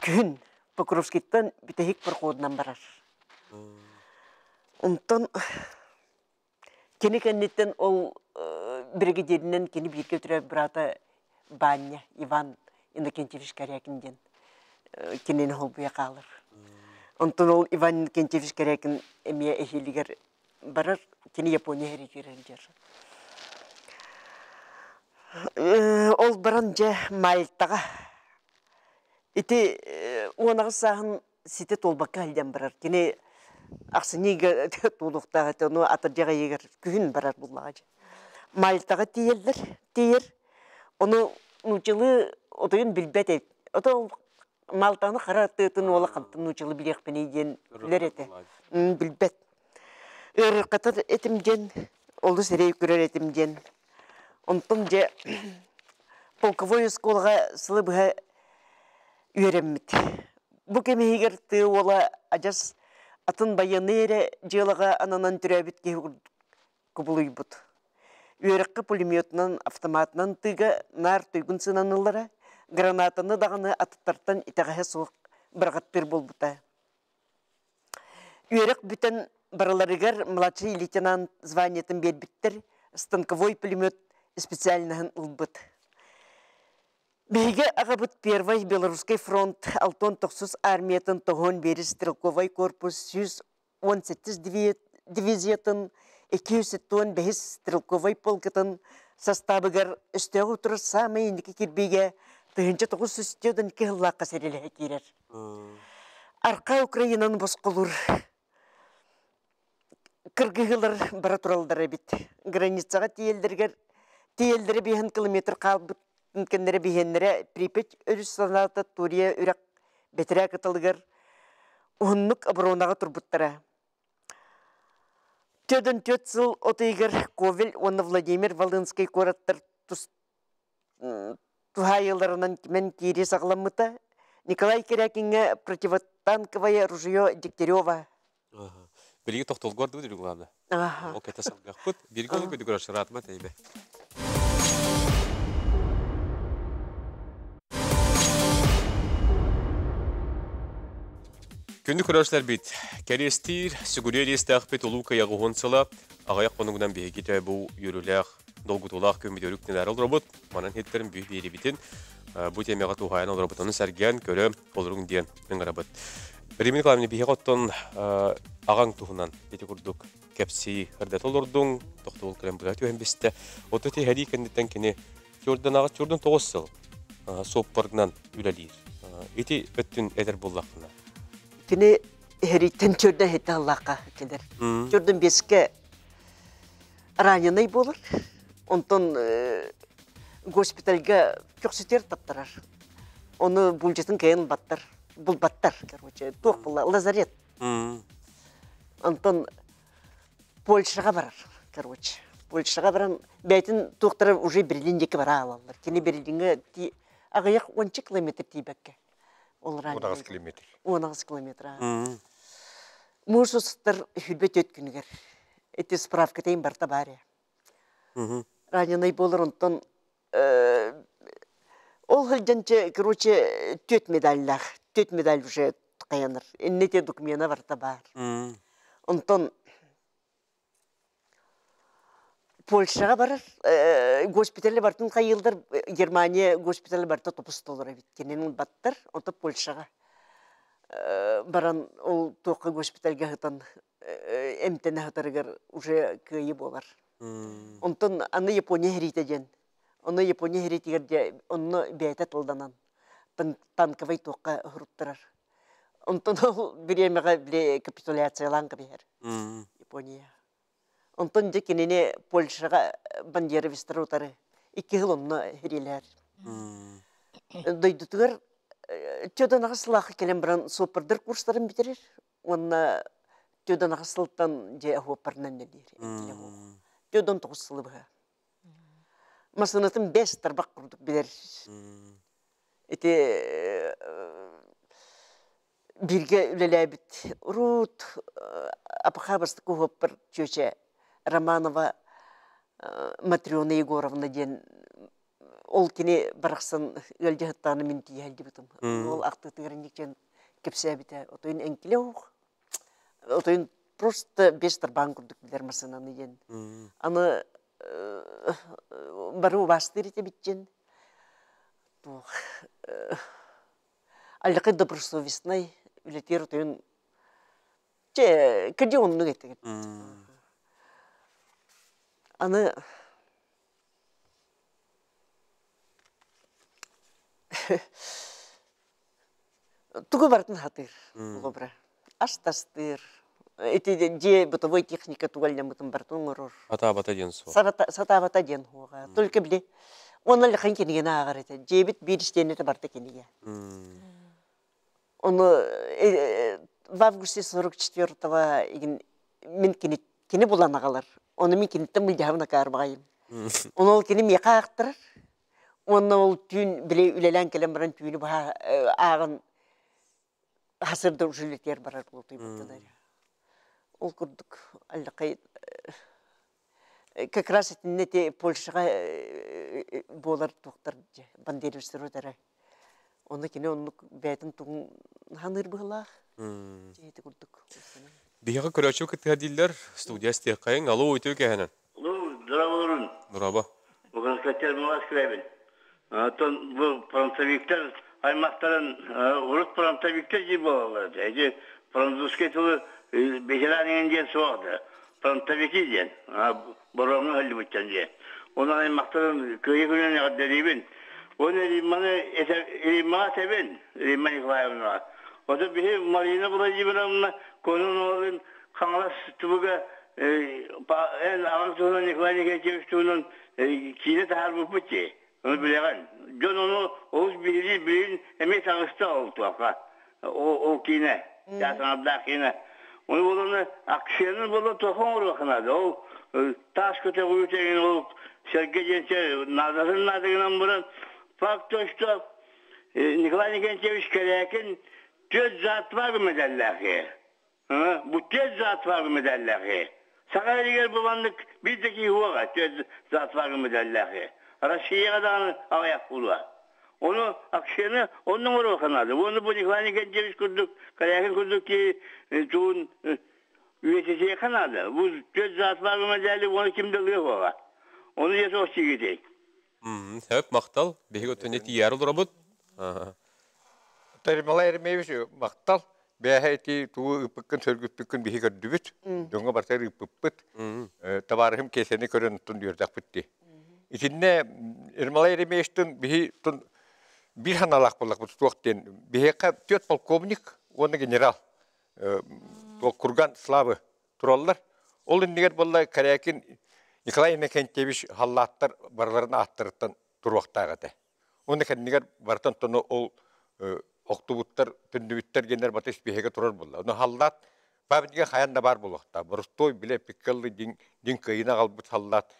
Күһүн Покровскиттан бүтэһик проходунан барар. Онтон кини кэнниттэн ол бригадиринэн кини бииргэ төрөөбүт быраата Баанньа Иван Иннокентьевич Корякин диэн кинини холбуйа хаалар. Онтон ол Иван Иннокентьевич Корякин эмиэ эһиилигэр барар, кини Япония сэриитигэр сылдьар. Ол баран дьэ Мальтаҕа Ити 18 сааһын ситэ туолбакка сылдьан барар. Кини ахсынньыга туолуохтаах этэ, ону атырдьах ыйыгар күһүн барар буллаҕа дьэ. Мальтаҕа тиийэллэр, тиийэр. Ону нууччалыы отойун билбэт эбит. Ото Малтаны хара тыатын уола хантан нууччалыы билиэхпиний диэн күлэр этэ. Билбэт. Ыарырҕатар этим диэн, олус эрэй көрөр этим диэн. Онтон дьэ полковой оскуолаҕа сылы быһа үөрэммит. Бу кэм иһигэр тыа уола адьас атын байыаннай эрэ дьыалаҕа ананан төрөөбүт киһи кубулуйбут. Үөрэххэ пулеметунан, автоматынан тыыга наар туйгун сынаналлара, гранатаны даҕаны атыттартан итэҕэһэ суох быраҕаттыыр буолбута. Үөрэх бүтэн барыларыгар младший лейтенант званиетын биэрбиттэр, станковой пулемет специальноһын ылбыт. Биһиги аҕабыт Первый Белорусский фронт 69 армиятын тоһуон биэри стрелковай корпус 118 дивизиятын 275 стрелковай полкатын састаабыгар өстөөҕү утары саамай инники кирбиигэ 1942 сыллаахха сэриилэһэ киирэр. Арка Украинаны босхолуур кыргыһыылар бара тураллар эбит. Границаҕа тиийэллэригэр тиийэллэрэ биэһин километр хаалбыт кэннэрэ биһиэннэрэ Припять өрүс салаата Турия үрэх бэтэрээ кытылыгар уһуннук оборонаҕа турбуттара. Төдөн түөрт сыл от ыйыгар Ковель уонна Владимир Волынский куораттар туһаайыыларынан кимэн киирии саҕаламмыта. Николай Корякиҥҥа противотанковое ружье Дегтярева. Билиги тохтолгор дуу главное. Ол кете салгахпыт. Бирге ол көдүгөр шыратма тейбе. Күндү көрөөччүлэр бит. Кэриэстиир, сүгүрүйэр иэстээхпит улуу кыйаҕы сыла аҕыйах хонугунан биһиги бу үөрүүлээх долгутуулаах күммүт өрүк олоробут. Манан хиттерин бүү биэрибитин бу темаҕа туһаайан олоробутун сэргээн көрө олоруҥ диэн ыҥырабыт. Римин Николаевна биһиги оттон аҕаҥ туһунан ити курдук кэпсии ырдата олордуҥ, тохтобул кэлэн быһа түһэн бистэ. Ото ти һэрии кэнниттэн кини чурдан аҕа чурдан тоҕус сыл суоппарынан үлэлиир. Ити өттүн этэр буллаххына. Кини һэрииттэн чурдан хитте аллаахха кэлэр. Чурдан беске раненый буолар. Онтон госпитальга көхсүтүөр таптарар. Ону булдьатын кыайан баттар, булбаттар, короче, туох була, лазарет. Онтон Польшаға барар, короче. Польшаға баран, бәйтин туохтара уже Берлин диэки бара алаллар. Кини Берлинге аҕыйах 10 километр тиийбэккэ. Ол 18 километр. 18 километр. Муус устар хүрбэт өт күнүгэр. Эти справка тейин барта баар. Раненый болар онтон ол сылдьанча, короче, түөт медаллаах, түөт медаль уже каянар. Инне те документа барта бар. Онтон Польшаға барар, госпитале бартын қайылдар, Германия госпитале барта топус толор эбит. Кенен баттар, онто Польшаға баран ол туохха госпитальга хытан эмтене хатарыгар уже кыайы болар. Онтон аны Япония херите ден. Оны Япония херитигер де онно бэйэтэ тылданан танковый туохха хуруттарар. Онтон ол бириэмэҕэ били капитуляциялаан кэбиһэр Япония. Онтон дьэ кинини Польшаҕа бандеровистар утары икки сыл онно хирилэр. Дойдутугар төдөн аҕыс сылаахы кэлэн баран суоппардар курстарын бүтэрэр. Уонна төдөн аҕыс сылтан дьэ оһуоппарынан нэлиир. Төдөн тоҕус сылы быһа. Масынатын бэс тарбах курдук билэр. Ити бииргэ үлэлээбит Рут Апахабастык уһуоппар чүөчэ Романова Матрена Егоровна диэн ол кини барахсан ыалдьыһыттааны мин тиийэ сылдьыбытым. Ол ахтыытыгар инникчэн кэпсээбитэ. Отойун эҥкилэ уох. Отойун просто бес тарбаан курдук билэр масынаны диэн. Аны бары убаастыыр этебитчен. Туох аллакы добросовестный үлэтиэр отойун че кырдьык оннук этигит. Аны тугу барытын хатыыр холобура ас тастыыр ити дьиэ бытовой техника тугалляммытын барытын оҥорор. Сатаабата диэн суох. Сатаабата диэн суоҕа. Только били онно лахан кинигени ааҕар этэ. Дьиэбит биир истиэнэтэ барыта кинигэ. Ону в августе 44-го мин кини кини булан аҕалар. Ону мин киниттэн былдьаһабын акаарбаҕайым. Ону ол кини миэхэ аахтарар. Уонна ол түүн били үлэлээн кэлэн баран түүнү баһа ааҕан хасырда ужулетер барар буолтуйбуттан Ол курдук аллакай как раз итиннэ те Польшаҕа буолар туохтар бандеровецтар утары. Ону кини оннук бэйэтин тугун ханыыр быһылаах. Дьиэти курдук. Биһиэхэ көрөөччү кыттыһа дииллэр, студия истиэххэйиҥ. Алло, үтүө киэһэнэн. Ну, здраволорун. Дорообо. Покровскайтан Москвабын. Оттон бу фронтовиктар аймахтарын урут фронтовиктар дии буолаллар этэ. Ити французскай тылы ветеран диэн суох да. Фронтовики диэн. Боруоҥҥа сылдьыбыттан диэн. Онон аймахтарын кыайыы күнүн эҕэрдэлиибин. Уонна Римманы Риммаҕа этэбин, Римма Николаевнаҕа. Ото биһи Марина Владимировна Кононолын Хаҥалас тубуга эн аҕаҥ туһунан Николай Никитич туһунан киинэ таһаарбыппыт дии. Ону билэҕин. Дьон ону олус биһирии билин эмиэ таҕыста ол туохха. Ол киинэ. Саҥардаах киинэ. Ону буолан акцияны буолан туохха оҥоруохха наада. Ол таас көтөҕүүтэ ол сэргэ диэн наадатын наадыгынан баран факт то что Николай Николаевич Кэрээкин түөрт заатваг медаллаах Бу түөрт заатвагы медаллээхи. Саха сиригэр бу маннык биир да киһи уоҕа түөрт заатвагы медаллээхи. Россияҕа даҕаны аҕыйах буолуо. Ону акцияны онно оҥоруохха наада. Уонна бу Николай Николаевич курдук, Корякин курдук киһи тугун үйэтитиэххэ наада. Бу түөрт заатвагы медали уонна ким да ылыа суоҕа. Ону дьэ суох сигитий. Сөп, махтал. Биһиги өттүнэ тиийээри олоробут. Ермолай Еремеевич махтал. Бээһэ ити тугу ыыппыккын сөргүппүккүн биһи көрдүбүт. Дьоҥҥо барытыгар ыыппыппыт. Табаарыһым Киэсэни көрөн оттон үөрдэхпит дии. Итиннэ Ермолай Еремеевичтын биһи биир санаалаах буоллахпыт туох диэн биһиэхэ түөрт полковник уонна генерал курган славы тураллар. Ол иннигэр буолла Корякин Николай Иннокентьевич халлааттар барыларын ааттарыттан туруохтаах этэ. Уонна кэннигэр барытын тону ол охтубуттар, түндүбүттэр геннер бата испииһэгэ турар буолла. Ону халлаат памятнига хайан да баар буолуохтаах. Боростуой билэ пиккаллы дин дин кыайыны аҕалбыт халлаат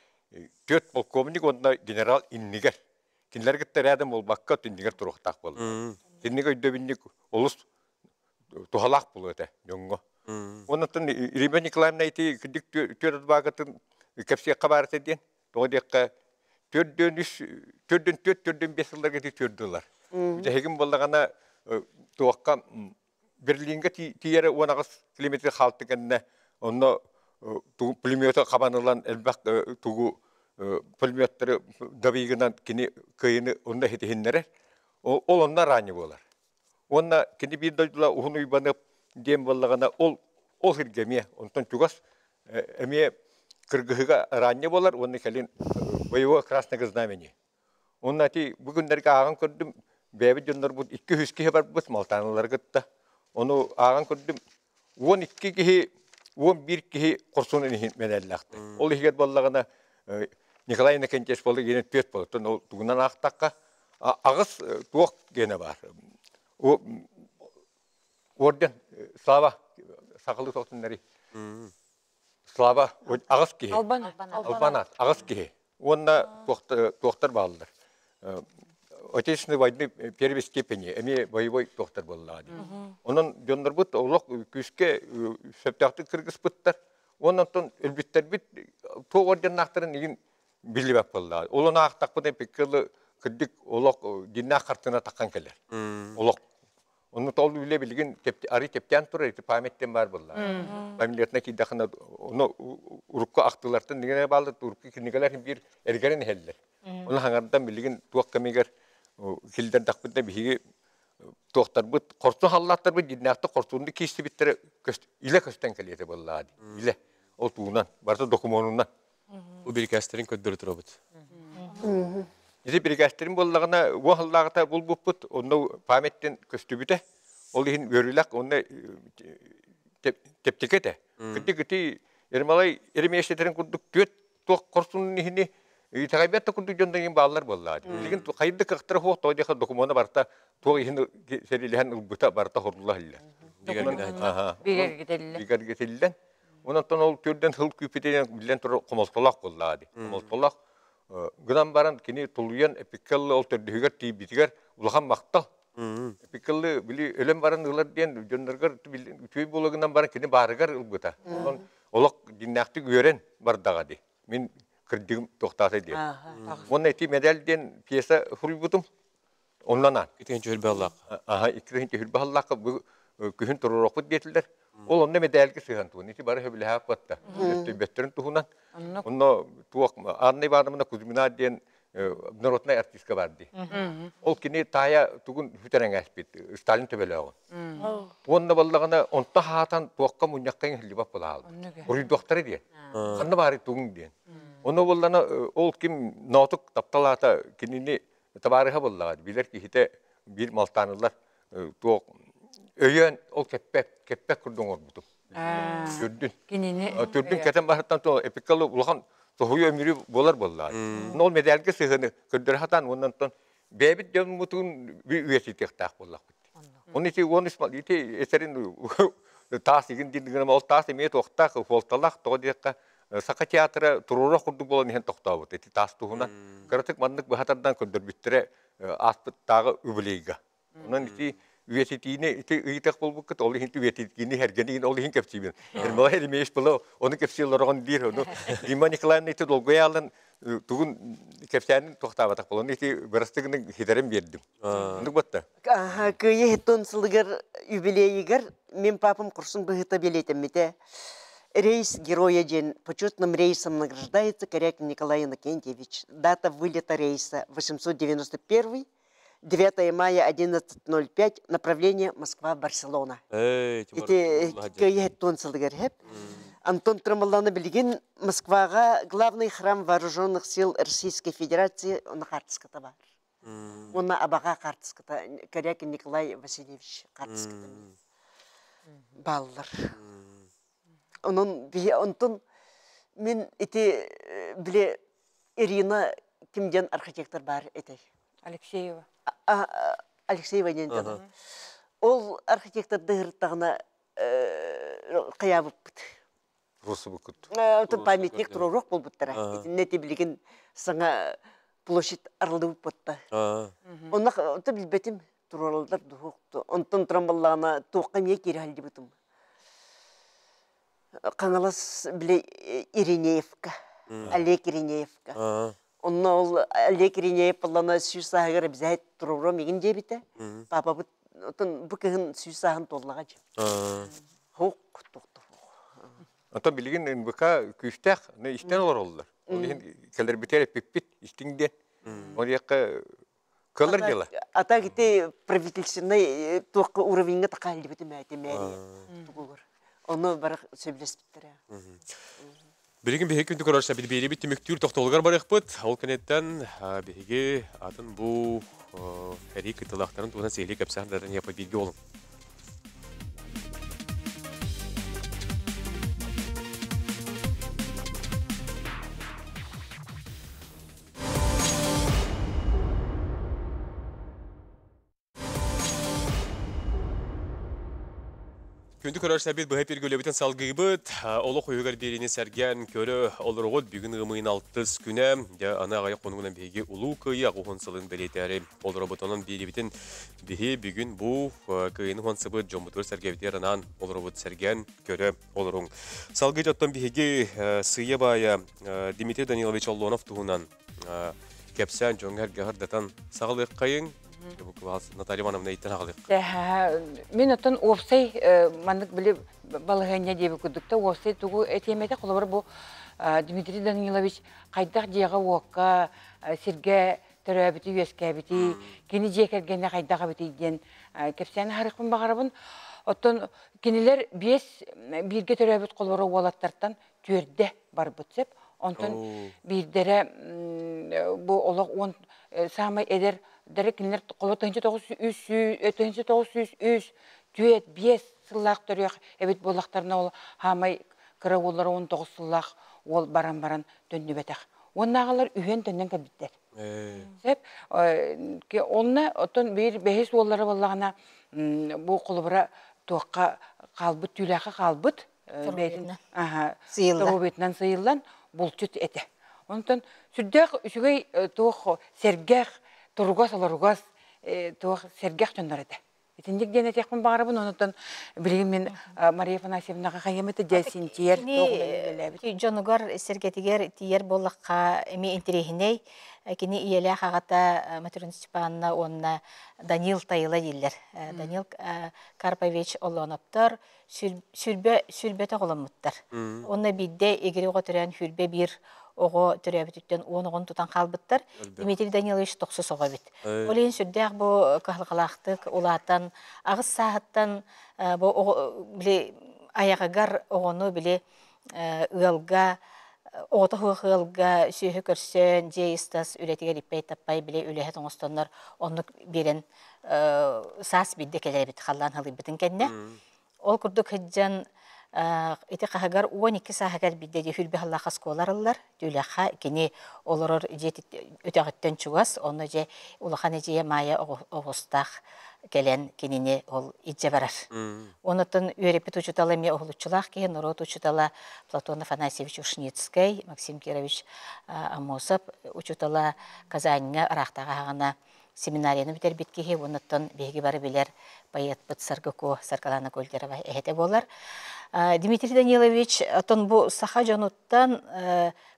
түөрт полковник уонна генерал иннигэр. Кинилэр кытта рядом буолбакка түннүгэр туруохтаах буолла. Кинигэ өйдөбүнньүк олус туһалаах буолуо этэ дьоҥҥо. Оннуттан Римма Николаевна ити кырдьык түөрт баагатын кэпсиэххэ баар этэ диэн. Тоҕо диэххэ төрдүөн үс төрдүн түөрт төрдүн биэс сылларга ити төрдүлэр. Бүтэһигин буоллаҕына туохха Берлингэ тиийэрэ 18 километр хаалты кэннэ онно пулеметы хабан ылан элбэх тугу пулеметтары давигынан кини кыайыны онно иһитиһиннэрэр. Ол онно ранее буолар. Уонна кини биир дойдула уһун уйбаныап диэн буоллаҕына, ол ол сиргэ эмиэ онтон чугас эмиэ кыргыһыга араанньа буолар уонна кэлин боевое красное знамени. Уонна ити бу күннэргэ ааҕан көрдүм, бэйэбит дьоннорбут 2-3 киһи барбыт Малтааналары кытта. Ону ааҕан көрдүм, 12 киһи, 11 киһи хорсунун иһин мэнэллээхтэр. Ол иһигэр буоллаҕына Николай Иннокентьевич буолла гиэнэ түөрт буолла. Оттон тугунан аахтахха аҕыс туох гиэнэ баар. Орден Слава сахалыы соҕотуннары Слава аҕыс киһи. Албанат аҕыс киһи. Уонна туохтар бааллар. Отечественной войны первой степени эмиэ боевой туохтар буоллаҕа дии. Онон дьоннорбут олох күүскэ сөптөөхтүк кыргыспыттар. Уонна онтон өлбүттэрбит туох орденнаахтарын игин биллибэт буоллаҕа. Ол ону аахтахпына иппиккэ кырдьык олох дьиннээх хартыына таххан кэлэр. Олох. Онно ол үлэ билигин арый тэптээн турар ити памяттен баар буолла. Памятна киирдэххинэ ону урукку ахтыылартан дигэнэ бааллар урукку кинигэлэр биир эргэрэн иһэллэр. Ону хаҥардан билигин туох кэмигэр киллэрдэхпитинэ биһиги туохтарбыт хорсун халлааттарбыт дьиннээхтик хорсуннук киирсибиттэрэ илэ көстөн кэлиэтэ буоллаҕа дии. Илэ ол туунан барыта докумуонунан. Бу бирикээстэрин көрдөрө турабыт. Ити бирикээстэрин буоллаҕына уон сыллааҕыта булбуппут, онно памяттан көстүбүтэ. Ол иһин үөрүүлээх уонна тэптики этэ. Кырдьык ити Ермолай Еремеевичтэрин курдук түөрт туох хорсунун иһини итэҕэйбэт да курдук дьон да бааллар буоллаҕа. Билигин хайдах кыахтара суох тоҕо диэхэ докумуона барыта туох иһин сэриилэһэн ылбыта барыта хорулла иһиллэр. Бигэргитиллэн. Бигэргитиллэн. Онон ол түрдэн сыл күүппүтүнэн биллэн турар хомолтолоох буоллаҕа дии. Хомолтолоох. Гынан баран кини тулуйан эпиккаллы ол төрдүһүгэр тиийбитигэр улахан махтал. Эпиккаллы били өлөн баран ылар диэн дьонноргор үчүгэй буола гынан баран кини баарыгар ылбыта. Онон олох дьиннээхтик үөрэн бардаҕа дии. Мин кырдьыгым туохтаата диэн. Уонна ити медаль диэн пьеса суруйбутум. Оннон аан. Итин түһүлбэ аллаах. Аха, иккитин түһүлбэ аллаахха бу күһүн туруорукпут диэтилэр. Ол онно медальга сыһан туһун. Ити бары хөбүлэһэ батта. Өттөйбөттөрүн туһунан. Онно туох Анна Ивановна Кузьмина диэн народнай артистка бар дии. Ол кини таайа тугун бүтэрэн Сталин төбөлөөҕүн. Уонна баллаҕына онто хаатан туохха мунньахха иһиллибэт буолаалбыт. Уруйдуохтара диэн. Ханна баары тугуҥ диэн. Ону буоллана ол ким ноотук тапталаата кинини табаарыһа буоллаҕа билэр киһитэ биир малтаанылар туох өйөөн ол кэппэт кэппэт курдук оҥорбутум. Түрдүн. Кинини Түрдүн кэтэн барыттан то эпиккалы улахан тоһуйу өмүрү буолар буоллаа. Ол медальга сыһыны көрдөрө хатан уоннан бэйэбит дьоммутун үйэтитиэхтээх буоллахпыт. Оны ити он ити эсерин таас игин диэн ол таас эмиэ туохтаах хуолталаах тоҕо диэххэ Саха театра туруора курдук буолан иһэн тохтообут ити таас туһунан кыратык маннык быһатардан көрдөрбүттэрэ ааспыттааҕы юбилейга. Онон ити үйэтитиини ити ыйытах буолбуккут ол иһин үйэтитиини эргэнигин ол иһин кэпсиибин. Ермолай Еремеевич была ону кэпсии олороҕун диир ону Дима Николаевна ити долгуйаалан тугун кэпсээнин туохтаабатах буолан ити бырастыгын хитэрин биэрдим. Оннук батта. Кыайы хеттон сылыгар юбилейигэр мен папам курсун быһыта билетеммите. Рейс героя день почетным рейсом награждается Корякин Николай Иннокентьевич. Дата вылета рейса 891 9 мая 11.05, направление Москва-Барселона. Ити кыайы хеттон сылыгар хеп. Антон Трамалланы билигин Москваға главный храм вооруженных сил Российской Федерации оны картыската бар. Оны абаға картыската Корякин Николай Васильевич картыската баллар. Онон онтон мен ити биле Ирина кимден архитектор бар этэй. Алексеева. Алексеева диэн Ол архитектор дыһыртаҕына кыябыппыт. Росубукут. Отон памятник туруоруох буолбуттара. Итиннэ билигин саҥа площадь арыллыбыт Онно ото билбэтим туруораллар дуһукту. Онтон туран баллаҕына туохха эмиэ киирэ сылдьыбытым. Хаҥалас били Иринеевка, Олег Иринеевка. Онно ол Олег Иринеев баллана сүүс сааһыгар обязательно туруоруом игин диэбитэ. Папабыт отон бу кыһын сүүс сааһын туоллаҕа дьэ. Хук туохту. Ото билигин НБК күүстээх истэн олороллор. Ол иһин кэлэрбитигэр эппиппит истиҥ диэн. Ол якка кылар дела. А так ити правительственный туохка уровеньга такааллыбыт мэти мэрия тугулар. Ону барах сөбүлэспиттэрэ. Билигин биһиги күндү көрөр бириибит түмүктүүр тохтолугар барыахпыт. Ол кэнниттэн биһиги атын бу эрии кыттылаахтарын туһунан сиһилии кэпсээн дарын япа бииргэ олун. Күндү көрөр сәбит быһа пиргөлөбүтүн салгыыбыт. Олох уйугар биэриини сэргээн көрө олорогут бүгүн ымыйын алтыс күнэ. Дьэ аны аҕыйах хонугунан биһиги улуу кыайыы аҕуһун сылын бэлиэтээри олоробут. Онон биэрибитин биһи бүгүн бу кыайыны хуансыбыт дьоммутугар сэргэбитигэр анаан олоробут сэргээн көрө олоруҥ. Салгыы оттон биһиги сыыйа баайа Дмитрий Данилович Оллонов туһунан кэпсээн дьоҥҥо эргэ саҕалыаххайыҥ. Наталья Ивановна иттен аҕалыах. Мин оттон уопсай маннык били балаһыанньа диэби курдукта уопсай тугу этиэмэтэ холобур бу Дмитрий Данилович хайдах дьиэҕэ уокка сиргэ төрөөбүтү үөскээбити кини дьиэ кэргэнэ хайдах эбитий диэн кэпсээн аһарыахпын баҕарабын. Оттон кинилэр биэс бииргэ төрөөбүт холобура уолаттартан түөрдэ барбыт сөп. Онтон биирдэрэ бу олох уон саамай эдэр дэрэ кинилэр холо 1903 түөт биэс сыллаах төрүөх эбит буоллахтарына ол хаамай кыра уоллара 19 сыллаах уол баран баран төннүбэтэх. Уоннааҕылар үһүөн төннөн кэлбиттэр. Сөп. Онно оттон биир бэһис уоллара буоллаҕына бу холобура туохха хаалбыт түүлээххэ хаалбыт бэйэтин сыллан сыйыллан булчут этэ. Онтон сүрдээх үчүгэй туох сэргэх туругас олоругас туох сэргэх дьоннор этэ. Итинник диэн этиэхпин баҕарабын, онутан билигин мин Мария Афанасьевнаҕа хайыам этэ дьэ синтиэр Кини дьонугар сэргэтигэр тиийэр буоллахха эмиэ интэриэһинэй. Кини ийэлээх аҕата Матрена Степановна уонна Данил Тайыла дииллэр. Данил Карпович Оллооноптор сүрбэ сүрбэтэ оҕоломмуттар. Уонна биирдэ игири оҕо төрөөн сүрбэ биир оҕо төрөөбүтүттэн уон оҕону тутан хаалбыттар. Дмитрий Данилович тохсус оҕо эбит. Ол иһин сүрдээх бу кыһалҕалаахтык улаатан аҕыс сааһыттан бу оҕо били айаҕыгар оҕону били ыалга оҕото суох ыалга сүөһү көрсөн дьиэ ис-тас үлэтигэр иппэй-таппай били үлэһит оҥостоннор оннук биэрэн саас биирдэ кэлэр эбит халлаан халыйбытын кэннэ. Ол курдук сылдьан ити хаһыгар 12 сааһыгар биирдэ дии хүрбэ халлаах оскуола арыллар. Түүлэххэ кини олорор дьиэ өтөҕүттэн чугас, онно дьэ улахан эдьиийэ Маайа оҕустаах кэлэн кинини ол илдьэ барар. Онуттан үөрэппит учуутала эмиэ уһулуччулаах киһи, норуот учуутала Платон Афанасьевич Ушницкай, Максим Кирович Аммосов учуутала Казаньҥа ыраахтааҕы аһаҕана семинарияны бүтэрбит киһи уонна биһиги бары билэр поэтпыт Саргыко Саргылана Гольдерова эһэтэ буолар. Дмитрий Данилович оттон бу саха дьонуттан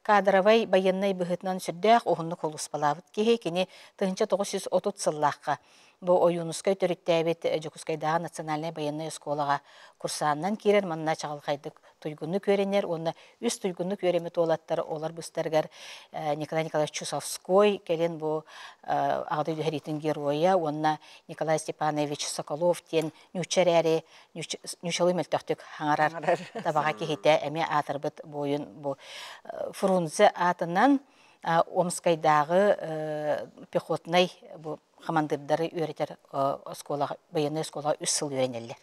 кадровай байыаннай быһыытынан сүрдээх уһуннук холуспалаабыт киһи. Кини 1930 сыллаахха бу Ойуунускай төрүттээбит Дьокуускайдааҕы национальнай байыаннай оскуолаҕа курсаанынан киирэр манна чаҕылхайдык туйгуннук үөрэнэр уонна үс туйгуннук үөрэммит уолаттар олор быстарыгар Николай Николаевич Чусовской кэлин бу Аҕа дойду сэриитин геройа уонна Николай Степанович Соколов диэн ньуучча эрээри ньуучалыы мөлтөхтүк хаҥарар табаҕа киһитэ эмиэ аатырбыт буойун бу Фрунзе аатынан Омскайдааҕы пехотнай бу хамандыырдары үөрэтэр оскуолаҕа военнай оскуолаҕа үс сыл үөрэнэллэр.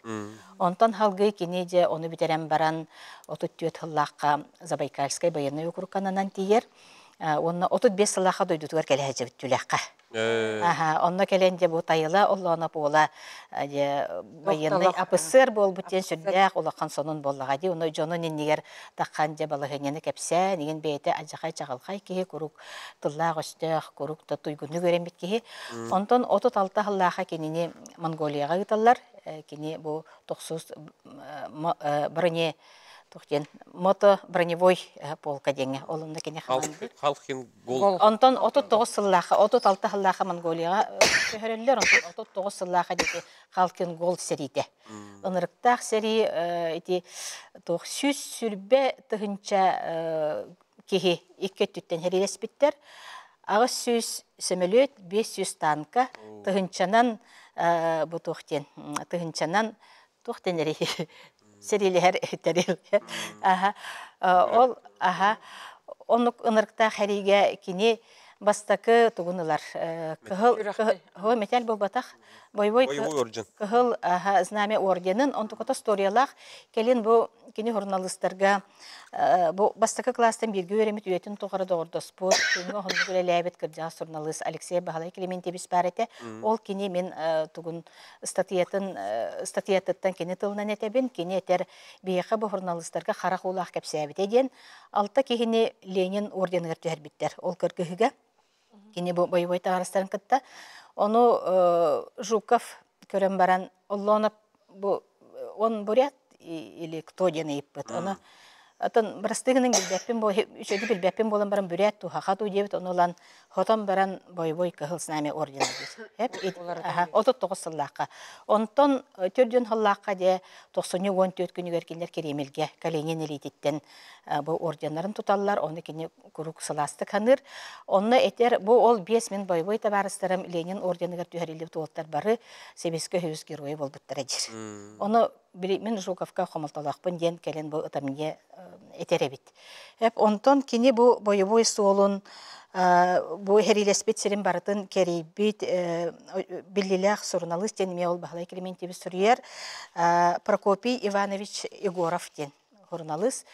Онтон халгыы кини дьэ ону бүтэрэн баран 34 сыллаахха Забайкальскай военнай округка ананан тиийэр. Уонна 35 сыллаахха дойдутугар кэлэ сылдьыбыт Түлэххэ. Аха, онно кэлэн дьэ бу Тайыла Оллооноп уола дьэ военный апыссыар буолбут диэн сүрдээх улахан сонун буоллаҕа дии. Ону дьонун иннигэр таххан дьэ балаһыанньаны кэпсээн, игин бэйэтэ адьахай чаҕылхай киһи куруук тыллаах-өстөөх, куруук да туйгуннук үөрэммит киһи. Онтон 36 сыллаахха кинини Монголияҕа ыыталлар. Кини бу тохсус броне туох диэн мото броневой полка диэҥҥэ ол онно кини хамандыыр. Халхин гол. Онтон 39 сыллаахха, 36 сыллаахха Монголияҕа көһөрөллөр, онтон 39 сыллаахха диэки Халкин гол сэриитэ. Ынырыктаах сэрии ити туох 120 тыһыынча киһи икки өттүттэн сэриилэспиттэр. 800 сөмөлүөт, 500 танка, тыһыынчанан бу туох диэн тыһыынчанан туох дэнэрий сэриилэһэр тэрил. Аха ол аха оннук ынырыктаах сэриигэ кини бастакы тугун ылар кыһыл кыһыл металл буолбатах бойобой кыһыл знамя орденын онтуката историялаах кэлин бу кини журналистарга Бу бастакы кылаастан бииргэ үөрэммит үйэтин тухары доҕордоспут, күҥҥэ уһуннук үлэлээбит кырдьаҕас суруналыыс Алексей Баһылай Климентьевич баар этэ. Ол кини мин тугун ыстатыйатын ыстатыйатыттан кини тылынан этэбин, кини этэр биһиэхэ бу суруналыыстарга харах уулаах кэпсээбитэ диэн алта киһини Ленин орденыгар түһэрбиттэр. Ол кыргыһыыга кини бу боевой табаарыстарын кытта. Ону Жуков көрөн баран Оллонов бу он бурят или кто диэн ыйыппыт. Ону Атын бырастыгынан билбэппин бу үчүгэйди билбэппин буолан баран бүрээт туһаха дуу диэбит ону ылан хотон баран бойобуой кыһыл знамя ордена диир. Эп аха 39 сыллаахха. Онтон төрдүн сыллаахха дьэ 94 күнүгэр кинилэр Кремльгэ Калинин илиититтэн бу орденнарын туталлар, ону кини куруук сылаастык саныыр. Онно этэр, бу ол биэс мин бойобуой табаарыстарым Ленин орденыгар түһэриллибит уолаттар бары Сэбиэскэй Союз геройа буолбуттара диир. Ону били мин Жуковка хомолтолоохпун диэн кэлин бу ытамньы этэр эбит. Эп онтон кини бу бойобуой суолун бу сэриилэспит сирин барытын кэрийбит биллилээх суруналыыс диэн эмиэ ол Баһылай Климентьевич суруйар Прокопий Иванович Егоров диэн суруналыыс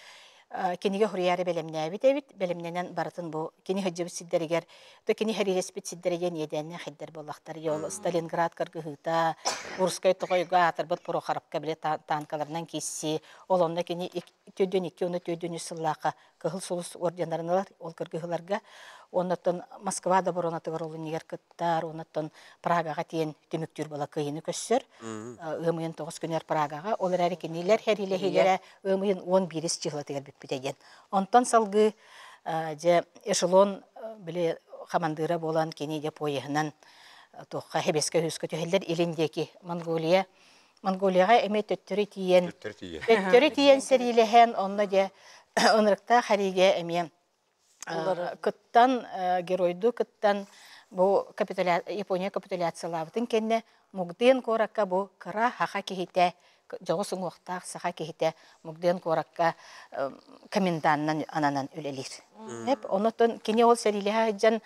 кинигэ суруйаары бэлэмнээбит эбит. Бэлэмнэнэн барытын бу кини сылдьыбыт сирдэригэр, то кини сэриилэспит сирдэрэ диэн иэдээннээх сирдэр буоллахтар. Ол Сталинград кыргыһыыта, Курскай тоҕойго аатырбыт Прохоровка били танкаларынан киирсии, ол онно кини төрдүөн икки уонна төрдүөн үс сыллаахха Кыһыл Сулус орденнарын ылар, ол кыргыһыыларга. Оннуттан Москва да оборонатыгар олунньугар кыттар, оннуттан Прагаҕа тиэн түмүктүүр була кыйыны көссөр. Ыам ыйын 9 күнүгэр Прагаҕа, ол эрээри кинилэр хэриилэһиилэрэ ыам ыйын 11 чыһылатыгар бүппүтэ диэн. Онтон салгыы дьэ эшелон били хамандыыра буолан кини дьэ поеһынан туохха Хэбэскэ үһүскэ түһэллэр илин диэки Монголия Монголияҕа эмиэ төттөрү тиийэн төттөрү тиийэн сэриилэһэн онно дьэ ынырыктаах хэриигэ эмиэ кыттан геройдуу кыттан бу Япония капитуляциялаабытын кэннэ Мугден куоракка бу кыра саха киһитэ дьоҕус уҥуохтаах саха киһитэ Мугден куоракка коменданынан ананан үлэлиир. Эп онотон кини ол сэриилэһэ сылдьан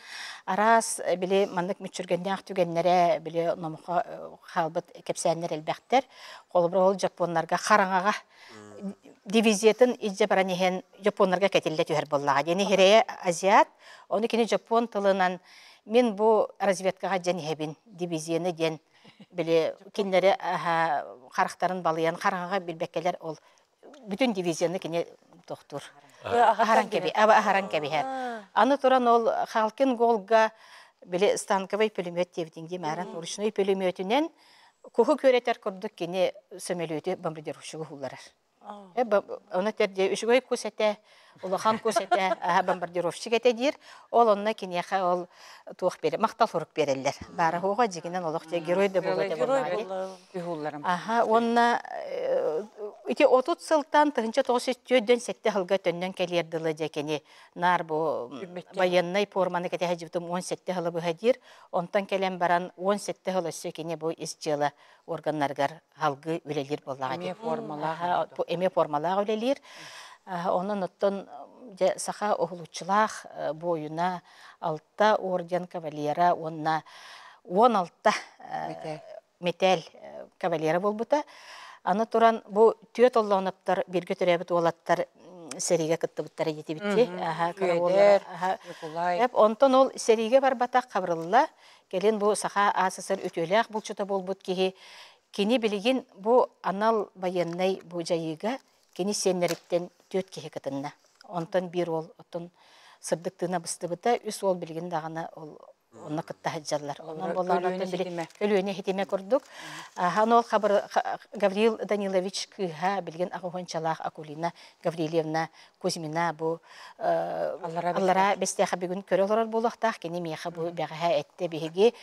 араас били маннык мүччүргэннээх түгэннэрэ били номохо хаалбыт кэпсээннэр элбэхтэр. Холобура ол дьоппуоннарга хараҥаҕа дивизиятын илдьэ баран иһэн дьоппуоннарга кэтиллэ түһэр буоллаҕа. Диэн иһирэйэ азиат, ону кини дьоппуон тылынан мин бу разведкаҕа дьэн иһэбин дивизияны диэн били кинилэри харахтарын балыйан хараҥаҕа билбэккэлэр ол бүтүн дивизияны кини тохтуур. Аһаран кэби, аһаран кэбиһэр. Аны туран ол Халкин Голга били станковый пулемет диэбитин дии мааран ручной пулеметүнэн куһу күөрэтэр курдук кини сөмөлүөтү бомбардировщигы уһулларар. Оны терде үчүгэй кус этэ, улахан кус этэ, бомбардировщик этэ диир. Ол онно киниэхэ ол туох бере, махтал сурук береллер. Баара хуга дьигинен олох же герой да буолуо этэ буоллаҕа. Аха, уонна ити 30 сылтан 1947 сылга төннөн кэлиэр дылы дьэ кини наар бу военнай форманы кэтэһэ дьыбытым 17 сылы быһа диир. Онтон кэлэн баран 17 сыл өссө кини бу ис дьыала органнарыгар халгыы үлэлиир буоллаҕа Эмиэ формалаах. Эмиэ формалаах үлэлиир. Онон оттон дьэ саха уһулуччулаах буойуна алта орден кавалера уонна 16 мэтээл кавалера буолбута. Аны туран бу түөрт оллооноптор бииргэ төрөөбүт уолаттар сэриигэ кыттыбыттара диэтибитти. Онтон ол сэриигэ барбатах Хабырылла кэлин бу Саха АССР үтүөлээх булчута буолбут киһи кини билигин бу анал байыаннай бу дьайыыга кини сиэннэриттэн түөрт киһи кытынна. Онтон биир уол оттон сырдык тыына быстыбыта, үс уол билигин даҕаны ол онно кытта сылдьаллар. Онон буоллаҕына били Өлүөнэ ситимэ курдук. Ахан ол Гаврил Данилович кыыһа билигин аҕыһуончалаах Акулина Гаврильевна Кузьмина бу аллара Бэстээхэ бүгүн көрө олорор буолуохтаах. Кини миэхэ бу бэҕэһээ эттэ биһиги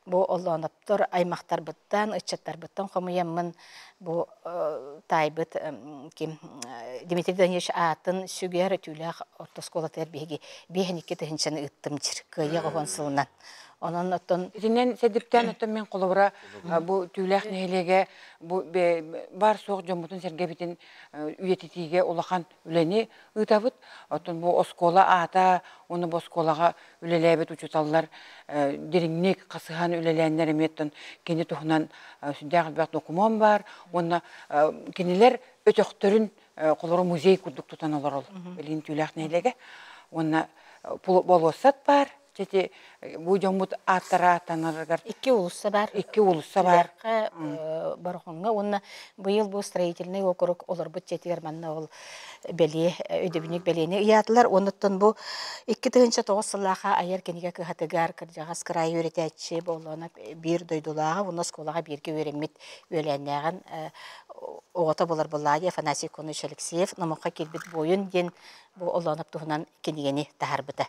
бу Оллооноптор аймахтарбыттан, ыччаттарбыттан хомуйаммын бу таайбыт ким Дмитрий Данилович аатын сүгэр Түүлээх орто оскуолатыгар биһиги 52 тыһыынчаны ыыттым дьир кыайыы оһон сылынан. Онон оттон Итинэн сэдиптээн оттон мен холобура бу Түүлээх нэһилиэгэ бу баар суох дьоммутун сэргэбитин үйэтитиигэ улахан үлэни ыытабыт. Оттон бу оскуола аата уонна бу оскуолаҕа үлэлээбит учууталлар дириҥник хасыһан үлэлээннэр эмиэ оттон кини туһунан сүрдээх элбэх докумуон баар уонна кинилэр өтөхтөрүн холоро музей курдук тутан олорол Илин Түүлээх нэһилиэгэ уонна болуоссат баар Ити бу дьоммут ааттара ааттанарыгар икки уулусса бар. Икки уулусса бар. Борохоҥҥо уонна быйыл бу строительный округ олорбут дьиэтигэр манна ол бэлиэ өйдөбүнньүк бэлиэни ыйаатылар. Оннуттан бу 2009 сыллааха айар кинигэ кыһатыгар кырдьаҕас кыраайы үөрэтээччи Боллоонов биир дойдулааҕа уонна оскуолаҕа бииргэ үөрэммит үөлээннээҕин оҕото буолар Булладий Афанасий Конович Алексеев номоххо киирбит буойун диэн бу Оллооноп туһунан кинигэни таһаарбыта.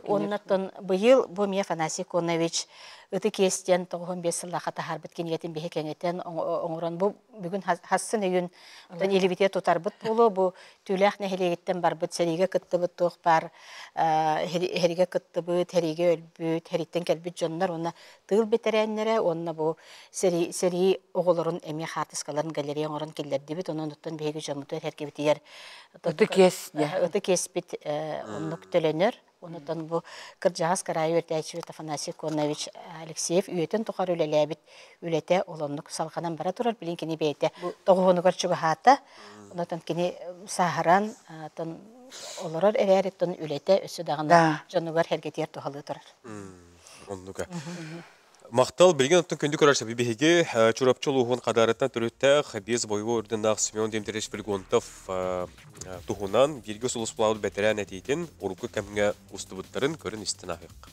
Уоннаттан быйыл бу эмиэ Афанасий Конович Ытык иэс диэн 95 сыллаахха таһаарбыт кинигэтин биһи кэҥэтэн оҥорон бу бүгүн хассын өйүн илибитиэ тутарбыт буолуо бу Түүлээх нэһилиэгиттэн барбыт сэриигэ кыттыбыт туох баар сэриигэ кыттыбыт, сэриигэ өлбүт, сэрииттэн кэлбит дьоннор уонна тыыл бэтэрээннэрэ уонна бу сэрии сэрии оҕолорун эмиэ хаартыскаларын галерея оҥорон киллэрдибит. Онон оттон биһиги дьоммутугар эргибитигэр ытык иэс ытык иэспит оннук төлөнөр. Онутан бу кырдьаҕас кыраайы үөрэтээччибит Афанасий Конович Алексеев үйэтин тухары үлэлээбит үлэтэ ол оннук салҕанан бара турар. Билин кини бэйэтэ тоҕуһунугар чугаһаата. Онотон кини сааһыран тон олорор эрээри тон үлэтэ өссө даҕаны дьонугар сэргэтигэр туһалыы турар. Оннуга. Махтал билигин оттон күндү көрөр саби биһиги Чурапчы улууһун Хадарыттан төрүттээх биэс бойобуой орденнаах Семен Дмитриевич Флегонтов туһунан бииргэ сулууспалаабыт бэтэрээн этиитин урукку кэмҥэ устубуттарын көрөн истэн ааһыахха.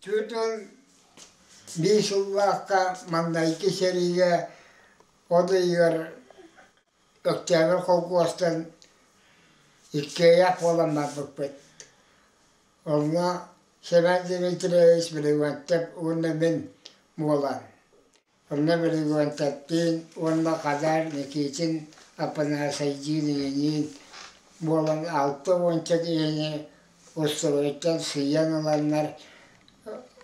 45 сыллаахха маҥнайгы сэриигэ от ыйыгар Өктөөбүр холкуостан иккиэйэх буолан барбыппыт. Онно Семен Дмитриевич Бригантов уонна мин буолан. Онно Бригантовтыын уонна Хадаар Никитин Апанасайдыын ийэниин буолан 60-ча киһини устуруойтан сыыйан ыланнар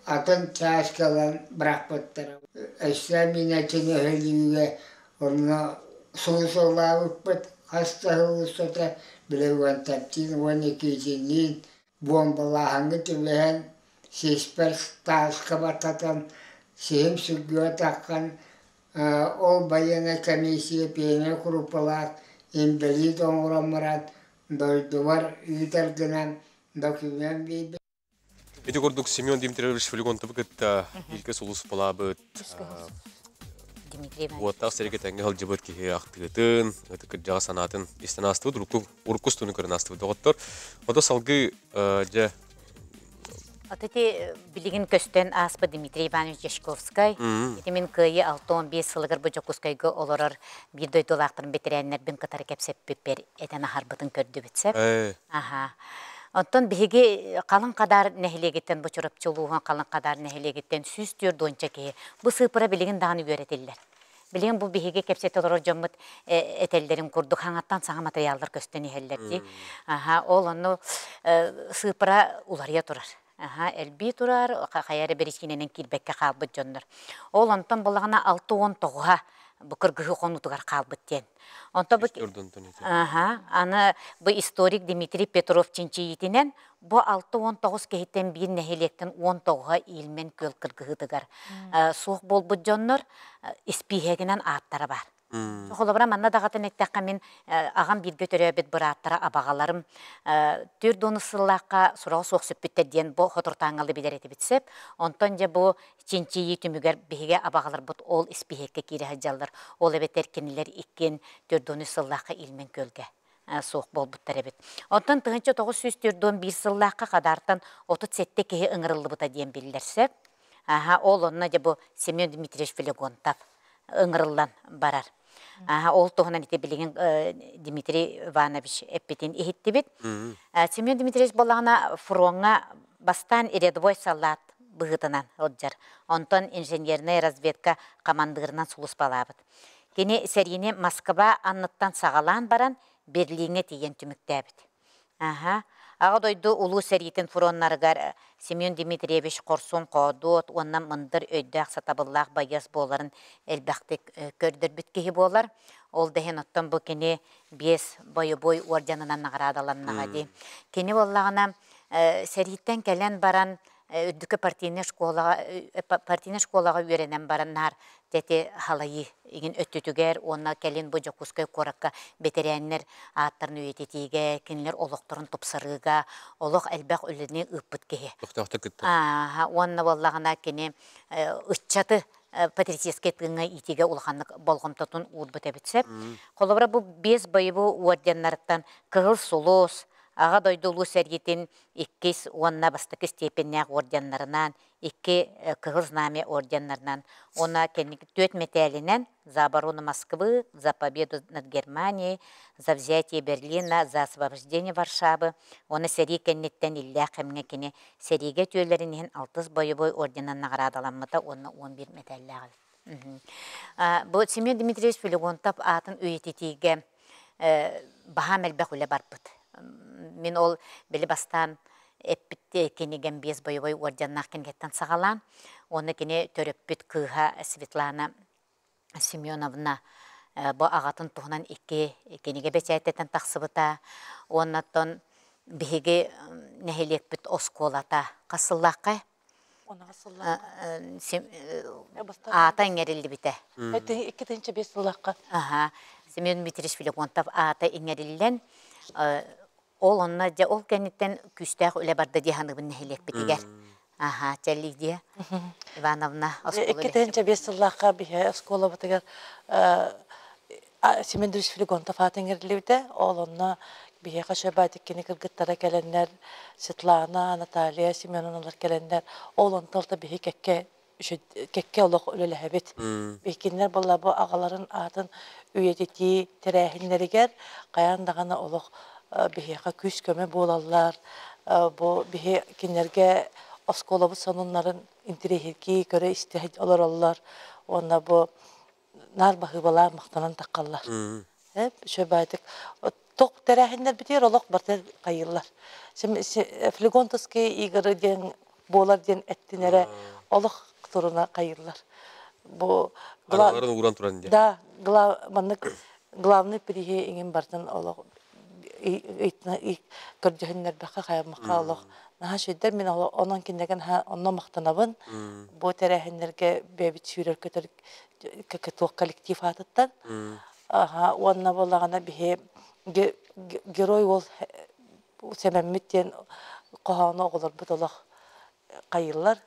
атын чааска ылан бырахпыттара. Өссө миинэтин өһөлүүгэ онно сулусулаабыппыт хас да сыл устата Бригантовтыын уонна Никитинниин Буомбалааһыҥҥа түбэһэн, сиспэр тааска баттатан, сиһим сүргүө таххан, ол байыаннай комиссия пионер куруппалаах инбэлиит оҥорон баран, дойдубар ыытар гынан документ биэрбит. Ити курдук Семен Дмитриевич Флегонтовы кытта бииргэ сулууспалаабыт Дмитрий Иванович. Уоттаах сэргэ тэҥҥэ сылдьыбыт киһи ахтыытын, ытык кырдьаҕас санаатын истэн аастыбыт, урукку урукку устууну көрөн аастыбыт доҕоттор. Ото салгыы дьэ От ити билигин көстөн ааспыт Дмитрий Иванович Дьячковскай, ити мин Кыайыы 65 сылыгар бу Дьокуускайга олорор биир дойдулаахтарым бэтэрээннэрбин кытары кэпсэппиппэр этэн аһарбытын көрдүбүт сөп. Аха. Оттон биһиги Халыҥ Хадаар нэһилиэгиттэн бу Чурапчы улууһун Халыҥ Хадаар нэһилиэгиттэн 140 киһи бу сыыппара билигин даҕаны үөрэтиллэр. Билигин бу биһиги кэпсэтэ олорор дьоммут этэллэрин курдук хаҥаттан саҥа матырыйааллар көстөн иһэллэр дии. Аха, ол онно сыыппара уларыйа турар. Аха, элбии турар, хайа эрэ биричиинэнэн киирбэккэ хаалбыт дьоннор. Ол онтон булаҕына 69-а бу кыргыһыы хонуутугар хаалбыт диэн. Онто бу Аха, аны бу историк Дмитрий Петров чинчийиитинэн бу 69 киһиттэн биир нэһилиэктэн 19-а Ильмен күөл кыргыһыытыгар суох буолбут дьоннор испииһэгинэн ааттара баар. Холобура, манна даҕатан эттэххэ, мин аҕам бииргэ төрөөбүт бырааттара, абаҕаларым 40 сыллаахха сураҕа суох сүппүттэр диэн бу хотуртааҥҥалы билэр этибит сөп. Онтон дьэ бу чинчийии түмүгэр биһиги абаҕаларбыт ол испииһэккэ киирэ сылдьаллар. Ол эбэтэр кинилэр иккиэн 43 сыллаахха Ильмен күөлгэ суох буолбуттар эбит. Онтон 1941 сыллаахха Хадаартан 37 киһи ыҥырыллыбыта диэн биллэр сөп. Аха, ол онно дьэ бу Семен Дмитриевич Флегонтов ыҥырыллан барар. Аха, ол туһунан ити билигин Дмитрий Иванович эппитин иһиттибит. Семен Дмитриевич буоллаҕына фроҥҥа бастаан рядовой саллаат быһыытынан сылдьар. Онтон инженернэй разведка хамандыырынан сулууспалаабыт. Кини сэриини Москва анныттан саҕалаан баран Берлиҥҥэ тиийэн түмүктээбит. Аһа. Аҕа дойду Улуу сэриитин фроннарыгар Семен Дмитриевич хорсун-хоодуот уонна мындыр өйдөөх сатабыллаах байыас буоларын элбэхтик көрдөрбүт киһи буолар. Ол да иһин оттон бу кини биэс бойобуой уордьанынан наҕараадаланнаҕа дии. Кини буоллаҕына сэрииттэн кэлэн баран үрдүкү партийнай школаҕа партийнай школаҕа үөрэнэн баран наар ити халайыы игин өттүтүгэр уонна кэлин бу Дьокуускай куоракка бэтэрээннэр ааттарын үйэтитиигэ, кинилэр олохторун тупсарыыга олох элбэх үлэни ыыппыт киһи. Көхтөөхтүк кыттар. Ааха, уонна буоллаҕына кини ыччаты патриотическай тыыҥҥа иитиигэ улаханнык болҕомтотун уурбут эбит сөп. Холобура бу биэс боевой орденнарыттан Кыһыл Сулус, Аҕа дойду Улуу сэриитин иккис уонна бастакы степеннээх орденнарынан, икки Кыһыл Знамя орденнарынан уонна кэнники түөрт мэтээлинэн «За оборону Москвы», «За победу над Германией», «За взятие Берлина», «За освобождение Варшавы» уонна сэрии кэнниттэн иллээх кэмҥэ кини сэриигэ үтүөлэрин иһин алтыс бойобуой орденынан наҕараадаламмыта уонна 11 мэтээллээх эбит. Бу Семен Дмитриевич Филигонтов аатын үйэтитиигэ баһаам элбэх үлэ барбыт. Мин ол били бастаан эппит кинигэм биэс боевой орденнаах кинигэттэн саҕалаан, уонна кини төрөппүт кыыһа Светлана Семеновна бу аҕатын туһунан икки кинигэ бэчээттэтэн тахсыбыта. Уоннаттан биһиги нэһилиэкпит оскуолата хас сыллаахха аата иҥэриллибитэ. 2005 сыллаахха. Аха. Семен Дмитриевич Филиппонтов аата иҥэриллэн, ол онно дьэ ол кэнниттэн күүстээх үлэ барда дии саныыбын нэһилиэкпитигэр. Аха, чэ Лидия Ивановна оскуола 2005 сыллаахха биһи оскуолабытыгар Семен Дмитриевич Флегонтов аатын иҥэриллибитэ. Ол онно биһиэхэ Шөбаатик кини кыргыттара кэлэннэр Светлана, Наталья Семеновналар кэлэннэр ол онтон да биһи кэккэ кэккэ олох үлэлэһэбит. Биһикиннэр буолла бу аҕаларын аатын үйэтитии тэрээһиннэригэр хайаан даҕаны олох биһиэхэ күүс-көмө буолаллар. Бу биһи кинилэргэ оскуолабыт сонуннарын интириэһиргии көрө-истэ олороллор. Уонна бу наар баһыыбалаан махтанан таххаллар. Үчүгэй Тох тэрээһиннэр битиэр олох барыта хайыыллар. Флегонтовские игры диэн буолар диэн эттинэрэ олох туруна хайыыллар. Бу ууран туран диэн. Да, маннык главный приһи иҥин бартын олох көрдөһүннэрбэххэ хайаммакка олох наһаа үчүгэйдэр мин онон кинилэргэ наһаа онно махтанабын. Бу тэрээһиннэргэ бэйэбит сүүрэр көтөр туох коллектив аатыттан. Уонна буоллаҕына биһи герой уол сэмэммит диэн хоһоону оҕолорбут олох хайыыллар.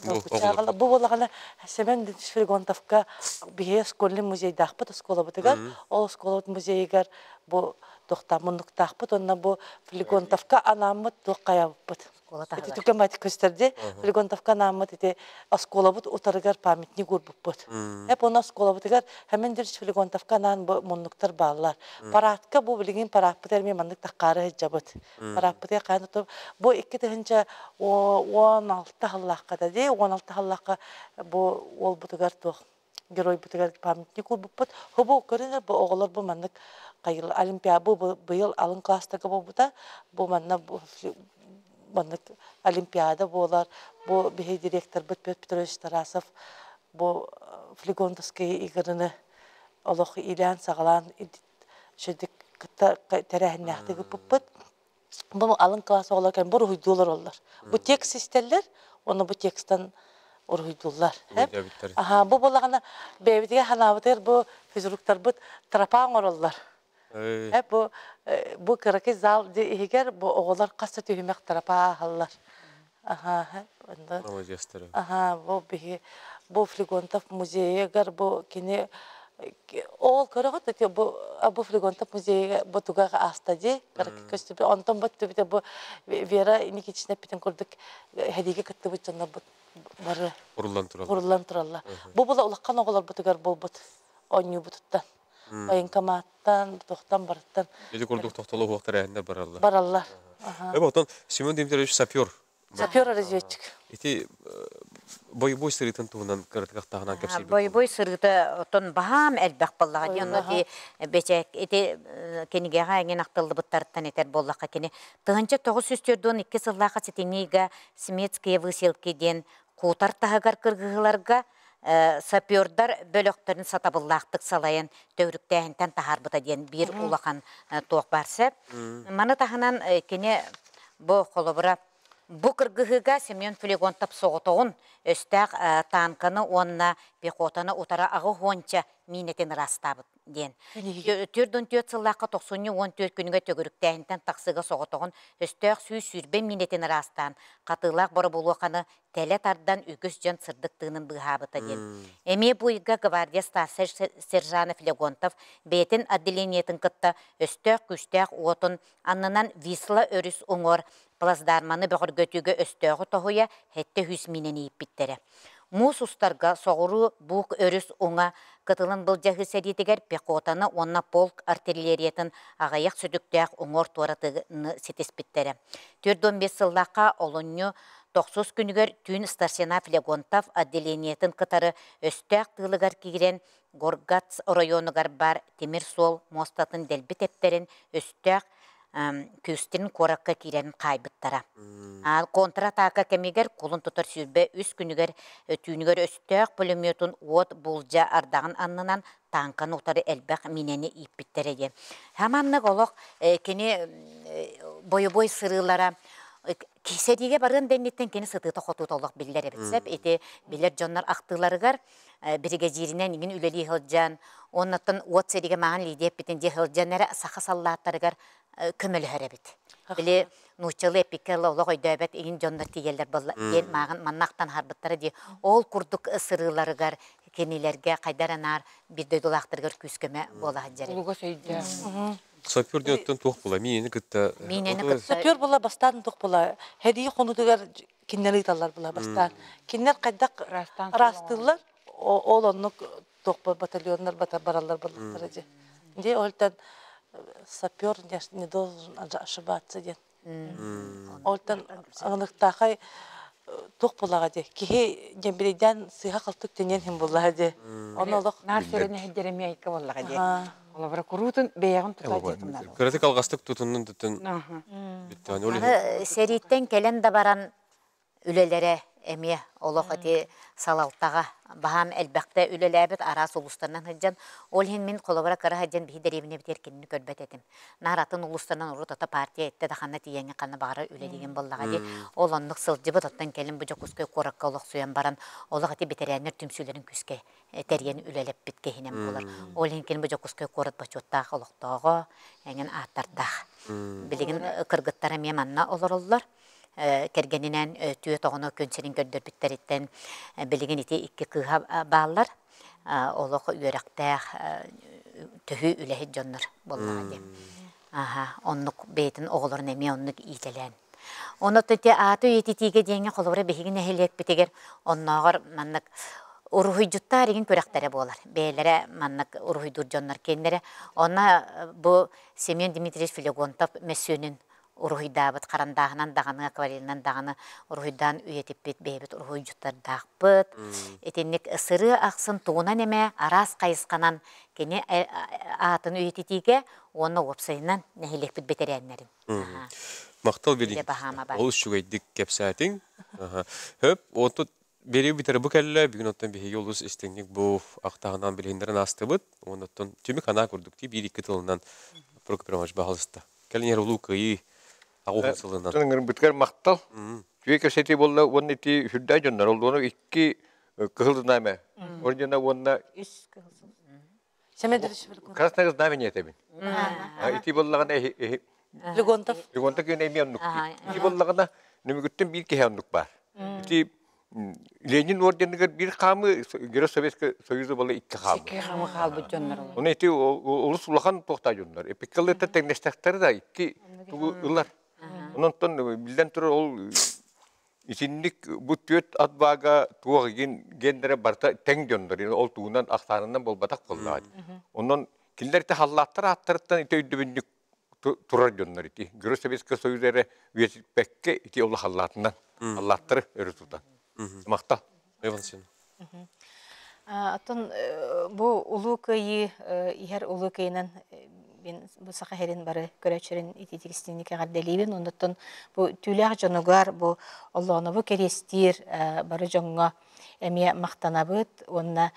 Бу буоллаҕына Семен Дмитриевич Флегонтовка биһи школьный музейдаахпыт оскуолабытыгар. Ол оскуолабыт музейыгар бу туохтаах муннуктаахпыт уонна бу Флегонтовка анааммыт туох хайабыппыт. Ити түгэн баайдык көстөр дии. Флегонтовка анааммыт ити оскуолабыт утарыгар памятник уурбуппут. Эп оны оскуолабытыгар Семен Дмитриевич Флегонтовка анаан бу муннуктар бааллар. Парадка бу билигин парааппыт эрмиэ маннык таххаары сылдьабыт. Парааппытыгар хаан бу 2016 сыллаахха да дии, 16 сыллаахха бу уолбутугар туох геройбутугар памятник уурбуппут. Бу көрүнэр бу оҕолор бу маннык хайыл олимпиада бу быйыл алын класстарга буолбута. Бу манна маннык олимпиада буолар. Бу биһи директорбыт Петр Петрович Тарасов бу Флегонтовские игрыны олох иилээн-саҕалаан үчүгдүк кытта тэрээһиннээхтик ыппыппыт. Бу алын класс оҕолор кэлэн бу уруһуйдуу олороллор. Бу текст истэллэр, уонна бу текстан уруһуйдууллар. Аха, бу буоллаҕына бэйэбитигэр ханаабытыгар бу физруктарбыт тропа оҥороллор. Бу бу кыракый зал иһигэр бу оҕолор хас да түһүмэх тропа ааһаллар. Аха, Аха, бу биһи бу Флегонтов музейыгар бу кини ол көрөҕүт ити бу бу Флегонтов музейыгар бу туга ааста дии көстүбүт онтон бу түбүтэ бу Вера Никитична эппитин курдук хэдиигэ кыттыбыт дьоннор бары Уруллан тураллар. Уруллан тураллар. Бу була улахан оҕолорбутугар буолбут оонньуубутуттан. Военкоматтан, тохтон барыттан. Ити курдук тохтоло уһуох тэрээһиннэр бараллар. Бараллар. Эбэ отон Семен Дмитриевич сапер. Сапер-разведчик. Ити бойобуой сырыытын туһунан кыратык таһынан кэпсиибит. Бойобуой сырыыта отон баһаам элбэх буоллаҕа дии. Онно ити бэчээк ити кинигэҕэ эҥин ахтыллыбыттарыттан этэр буоллахха кини 1942 сыллаахха сэтинньигэ Сметские выселки диэн Куутар таһыгар кыргыһыыларга сапердар бөлөхтөрүн сатабыллаахтык салайан төгүрүктээһинтэн таһаарбыта диэн биир улахан туох баар сөп. Маны таһынан кини бу холобура бу кыргыһыыга Семен Флегонтов соҕотоҕун өстөөх танканы уонна пехотаны утара аҕы уонча миинэтин ыраастаабыт диэн. 44 сыллаахха 94 күнүгэ төгүрүктээһинтэн тахсыыга соҕотоҕун өстөөх 120 миинэтин ыраастаан хатыылаах боробулуоханы тэлэ тардан үгүс дьон сырдык тыынын быыһаабыта диэн. Эмиэ бу ыйга гвардия старшай сержана Флегонтов бэйэтин отделениетын кытта өстөөх күүстээх уотун аннынан Висла өрүс уҥуор плацдарманы бөҕөргөтүүгэ өстөөҕү тоһуйа 700 миинэн ииппиттэрэ. Муус устарга соҕуруу Бук өрүс уҥа кытылын былдьаһыы сэриитигэр пехотаны уонна полк артиллериятын аҕыйах сүтүктээх уҥуор туоратыыны ситиспиттэрэ. 45 сыллаахха олунньу тохсус күнүгэр түүн старшина Флегонтов отделениетын кытары өстөөх тыылыгар киирэн Горгац оройуонугар баар тимир суол муостатын дэлби тэптэрин өстөөх Күүстэрин куоракка киирэн хаайбыттара. Контратака кэмигэр кулун тутар 23 күнүгэр түүнүгэр өстөөх пулеметун уот булдьа ардаҕын аннынан тааҥканы утары элбэх миинэни ииппиттэрэ диэн. Хаманнык олох кини бойобуой сырыылара сэриигэ барыан дэнниттэн кини сытыыта-хотуута олох биллэр эбит сөп. Ити билэр дьоннор ахтыыларыгар биригэдьииринэн игин үлэлии сылдьан, оннуттан уот сэриигэ мааҕын Лидия эппитин дии сылдьан эрэ саха саллааттарыгар Көмөлөһөр эбит. Били нууччалыы эппиккэ олох өйдөөбөт иһин дьоннор тиийэллэр буолла диэн мааҕын маннахтан аһарбыттара дии. Ол курдук сырыыларыгар кинилэргэ хайдар анаар бир дойдулаахтарыгар күүс-көмө буола сылдьар. Улугас өйдөөх. Сапер диэн оттон туох була? Миинени кытта Миинени кытта Сапер була бастаан туох була? Һэрии хонутугар кинилэр ыыталлар була бастаан. Кинилэр хайдах ыраастыыллар, ол оннук туох батальоннар бараллар буоллахтара дии. Дии олтан сапер не должен ошибаться диэн. Олтан ылыктаахай туох булаҕа дии. Киһи дьэмбирийдээн сыыһа-халтык тэнийэн иһин буллаҕа дии. Ону олох Наар сэрэнэ сылдьар эмиэ айка буоллаҕа дии. Холобура куруутун бэйэҕин тута дьиэтин Кыратык алҕастык тутуннун тутун бүттөөн. Аны сэрииттэн кэлэн да баран үлэлэрэ эмиэ олох ити салалтаҕа баһаам элбэхтэ үлэлээбит араас улуустарынан сылдьан, ол иһин мин холобура кыра сылдьан биһи дэриэбинэбитигэр кинини көрбөт этим. Наар атын улуустарынан урут ата партия эттэ да ханна тиийэҥҥин ханна баҕарар үлэлиигин буоллаҕа дии. Ол оннук сылдьыбыт, оттон кэлин бу Дьокуускай куоракка олохсуйан баран олох ити бэтэрээннэр түмсүүлэрин күүскэ тэрийэн үлэлэппит киһинэн буолар. Ол иһин кини бу Дьокуускай куорат бочуоттаах олохтооҕо, эҥин ааттардаах. Билигин кыргыттар эмиэ манна олороллор. Кэргэнинээн түөрт оҕону күн сирин көрдөрбүттэриттэн билигин ити икки кыыһа бааллар. Олох үөрэхтээх, төһүү үлэһит дьоннор буоллаҕа дии. Аха, оннук бэйэтин оҕолорун эмиэ оннук иитэлээн. Онон ити ааты үйэтитиигэ диэҥҥэ холобура биһиги нэһилиэкпитигэр оннооҕор маннык уруһуйдьуттар игин күрэхтэрэ буолар. Бэйэлэрэ маннык уруһуйдуур дьоннор киэннэрэ. Онно бу Семен Дмитриевич Флегонтов мөссүөнүн уруһуйдаабыт харандааһынан даҕаны, акварелинэн даҕаны уруһуйдаан үйэтиппит бэйэбит уруһуйдьуттардаахпыт. Итинник сырыы ахсын тугунан эмэ араас хайысханан кини аатын үйэтитиигэ уонна уопсайынан нэһилиэкпит бэтэрээннэрин. Махтал билин. Олус үчүгэйдик кэпсээтиҥ. Хөп, онтут бери бүтэрэ бу кэллэ. Бүгүн оттон биһиги олус истиҥник бу ахтаһынан билиһиннэрэн аастыбыт. Оннуттан түмүк анаа курдук дии биир-икки тылынан Прокопий Романович баһалыста. Кэлин иһэр улуу кыайыы аҕуһун сылынан. Ыҥырбытыгар махтал. Үчүгэй кэпсэтии буолла уонна ити сүрдээх дьоннор олуону икки кыһыл знамя ордена уонна Үс кыһыл Красное знамя этэбин. Ити буоллаҕына Легонтов. Легонтов күн эмиэ оннук. Ити буоллаҕына нөмүгүттэн биир киһи оннук баар. Ити Ленин орденыгар биир хаамы, Герой Советского Союза была икки хаамы. Икки хаамы хаалбыт дьоннор. Оны ити олус улахан туохтаа дьоннор. Эпиккалыта тэҥнэстэхтэр да икки тугу ылар. Онон биллэн турар ол итинник бу түөрт ат баага туох игин гендерэ барыта тэҥ дьоннор ол тугунан ахсаанынан буолбатах буоллаҕа. Онон кинилэр ити халлааттар ааттарыттан ити өйдөбүнньүк турар дьоннор ити. Герой Советского Союза эрэ үйэтиппэккэ ити ол халлаатынан халлааттары өрө тутан. Махтал. Иван Син. Оттон бу Улуу Кыайыы иһэр Улуу Кыайынан мин бу Саха сирин бары көрөөччүлэрин итиитик эҕэрдэлиибин. Оннуттан бу түүлээх дьонугар бу Оллоонобу кэриэстиир бары дьоҥҥо эмиэ махтанабыт уонна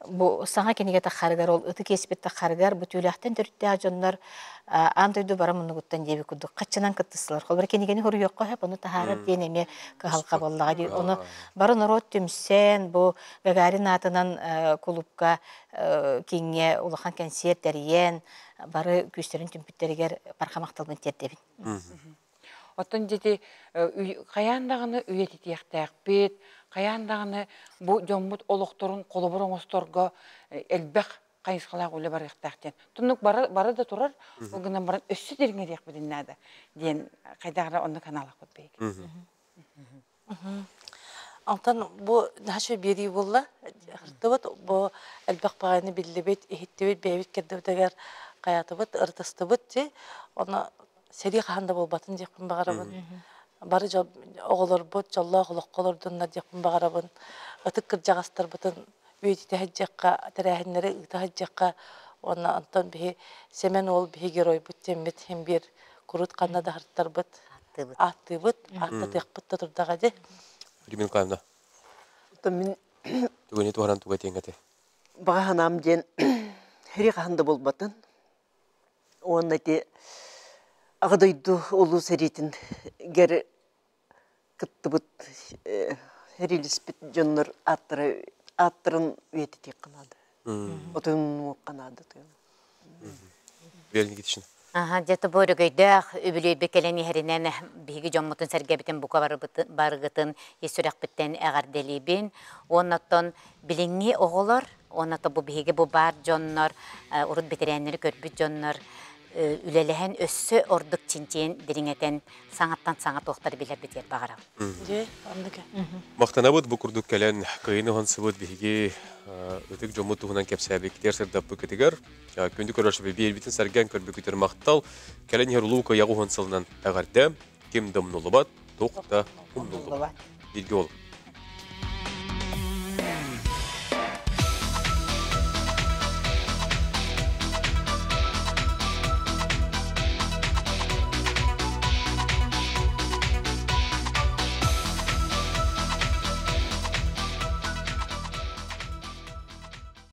бу саҥа кинигэ таххарыгар ол ытык иэспит таххарыгар бу түүлээхтэн төрүттээх дьоннор аан дойду бара муннугуттан диэбит курдук хаччынан кыттыстылар. Холобура кинигэни хоруйуохха сөп, ону таһаарар диэн эмиэ кыһалҕа буоллаҕа дии. Ону бары норуот түмсэн бу Гагарин аатынан кулуупка кииҥҥэ улахан кэнсиэр тэрийэн бары күүстэрин түмпүттэригэр барҕа махталбын тиэрдэбин. Оттон дьити хайаан даҕаны үйэтитиэхтээхпит, хайаан даҕаны бу дьоммут олохторун холобур оҥосторго элбэх хайысхалаах үлэ барыахтаах диэн. Туннук бары, бары да турар, ол гынан баран өссө дириҥэриэхпитин наада диэн хайдах эрэ онно каналахпыт биһиги. Онтон бу наша биэрии буолла. Хыртыбыт бу элбэх баҕайыны биллибит, иһиттибит, бэйэбит кэрдибитигэр хайаатыбыт, ырытыстыбыт дии. Ону сэрии хаһан да буолбатын диэхпин баҕарабын. Бары оҕолорбут дьоллоох олоххо олордуннар диэхпин баҕарабын. Ытык кырдьаҕастарбытын үйэтитэ сылдьыахха, тэрээһиннэри ыыта сылдьыахха. Уонна онтон биһи Сэмэн уол биһи геройбут диэммит иһин биир курут ханна да аһартарбыт ааттыыбыт, ааттатыахпыт да турдаҕа дии. Римин Николаевна. Мин Түгэни туһанан туга этиэҥ этэй? Баҕа санаам диэн хири хаһан да буолбатын. Уонна ити Аҕа дойду улуу сэриитин гэр кыттыбыт сэриилэспит дьоннор ааттара ааттарын үйэтитиэххэ наада. Отун наада. Вера Никитична. Аха, дьэ бу өрөгөйдөөх үбүлүөйбүт кэлэн иһэринэн биһиги дьоммутун сэргэбитин бука барыгытын ис сүрэхпиттэн эҕэрдэлиибин. Уонна оттон билиҥҥи оҕолор, уонна бу биһиги бу баар дьоннор, урут бэтэрээннэри көрбүт дьоннор үлэлэһэн өссө ордук чинчийэн дириҥэтэн саҥаттан саҥа туохтары билэрбитигэр баҕарабын. Дьэ, оннук. Махтанабыт бу курдук кэлэн кыайын уһансыбыт биһиги ытык дьоммут туһунан кэпсээбиккитигэр сырдаппыккытыгар күндү көрөөччү биэрбитин сэргээн көрбүкүтүгэр махтал. Кэлэн иһэр улуу кыайаҕы уһансылынан эҕэрдэ. Ким да умнуллубат, туох да умнуллубат. Бииргэ ол.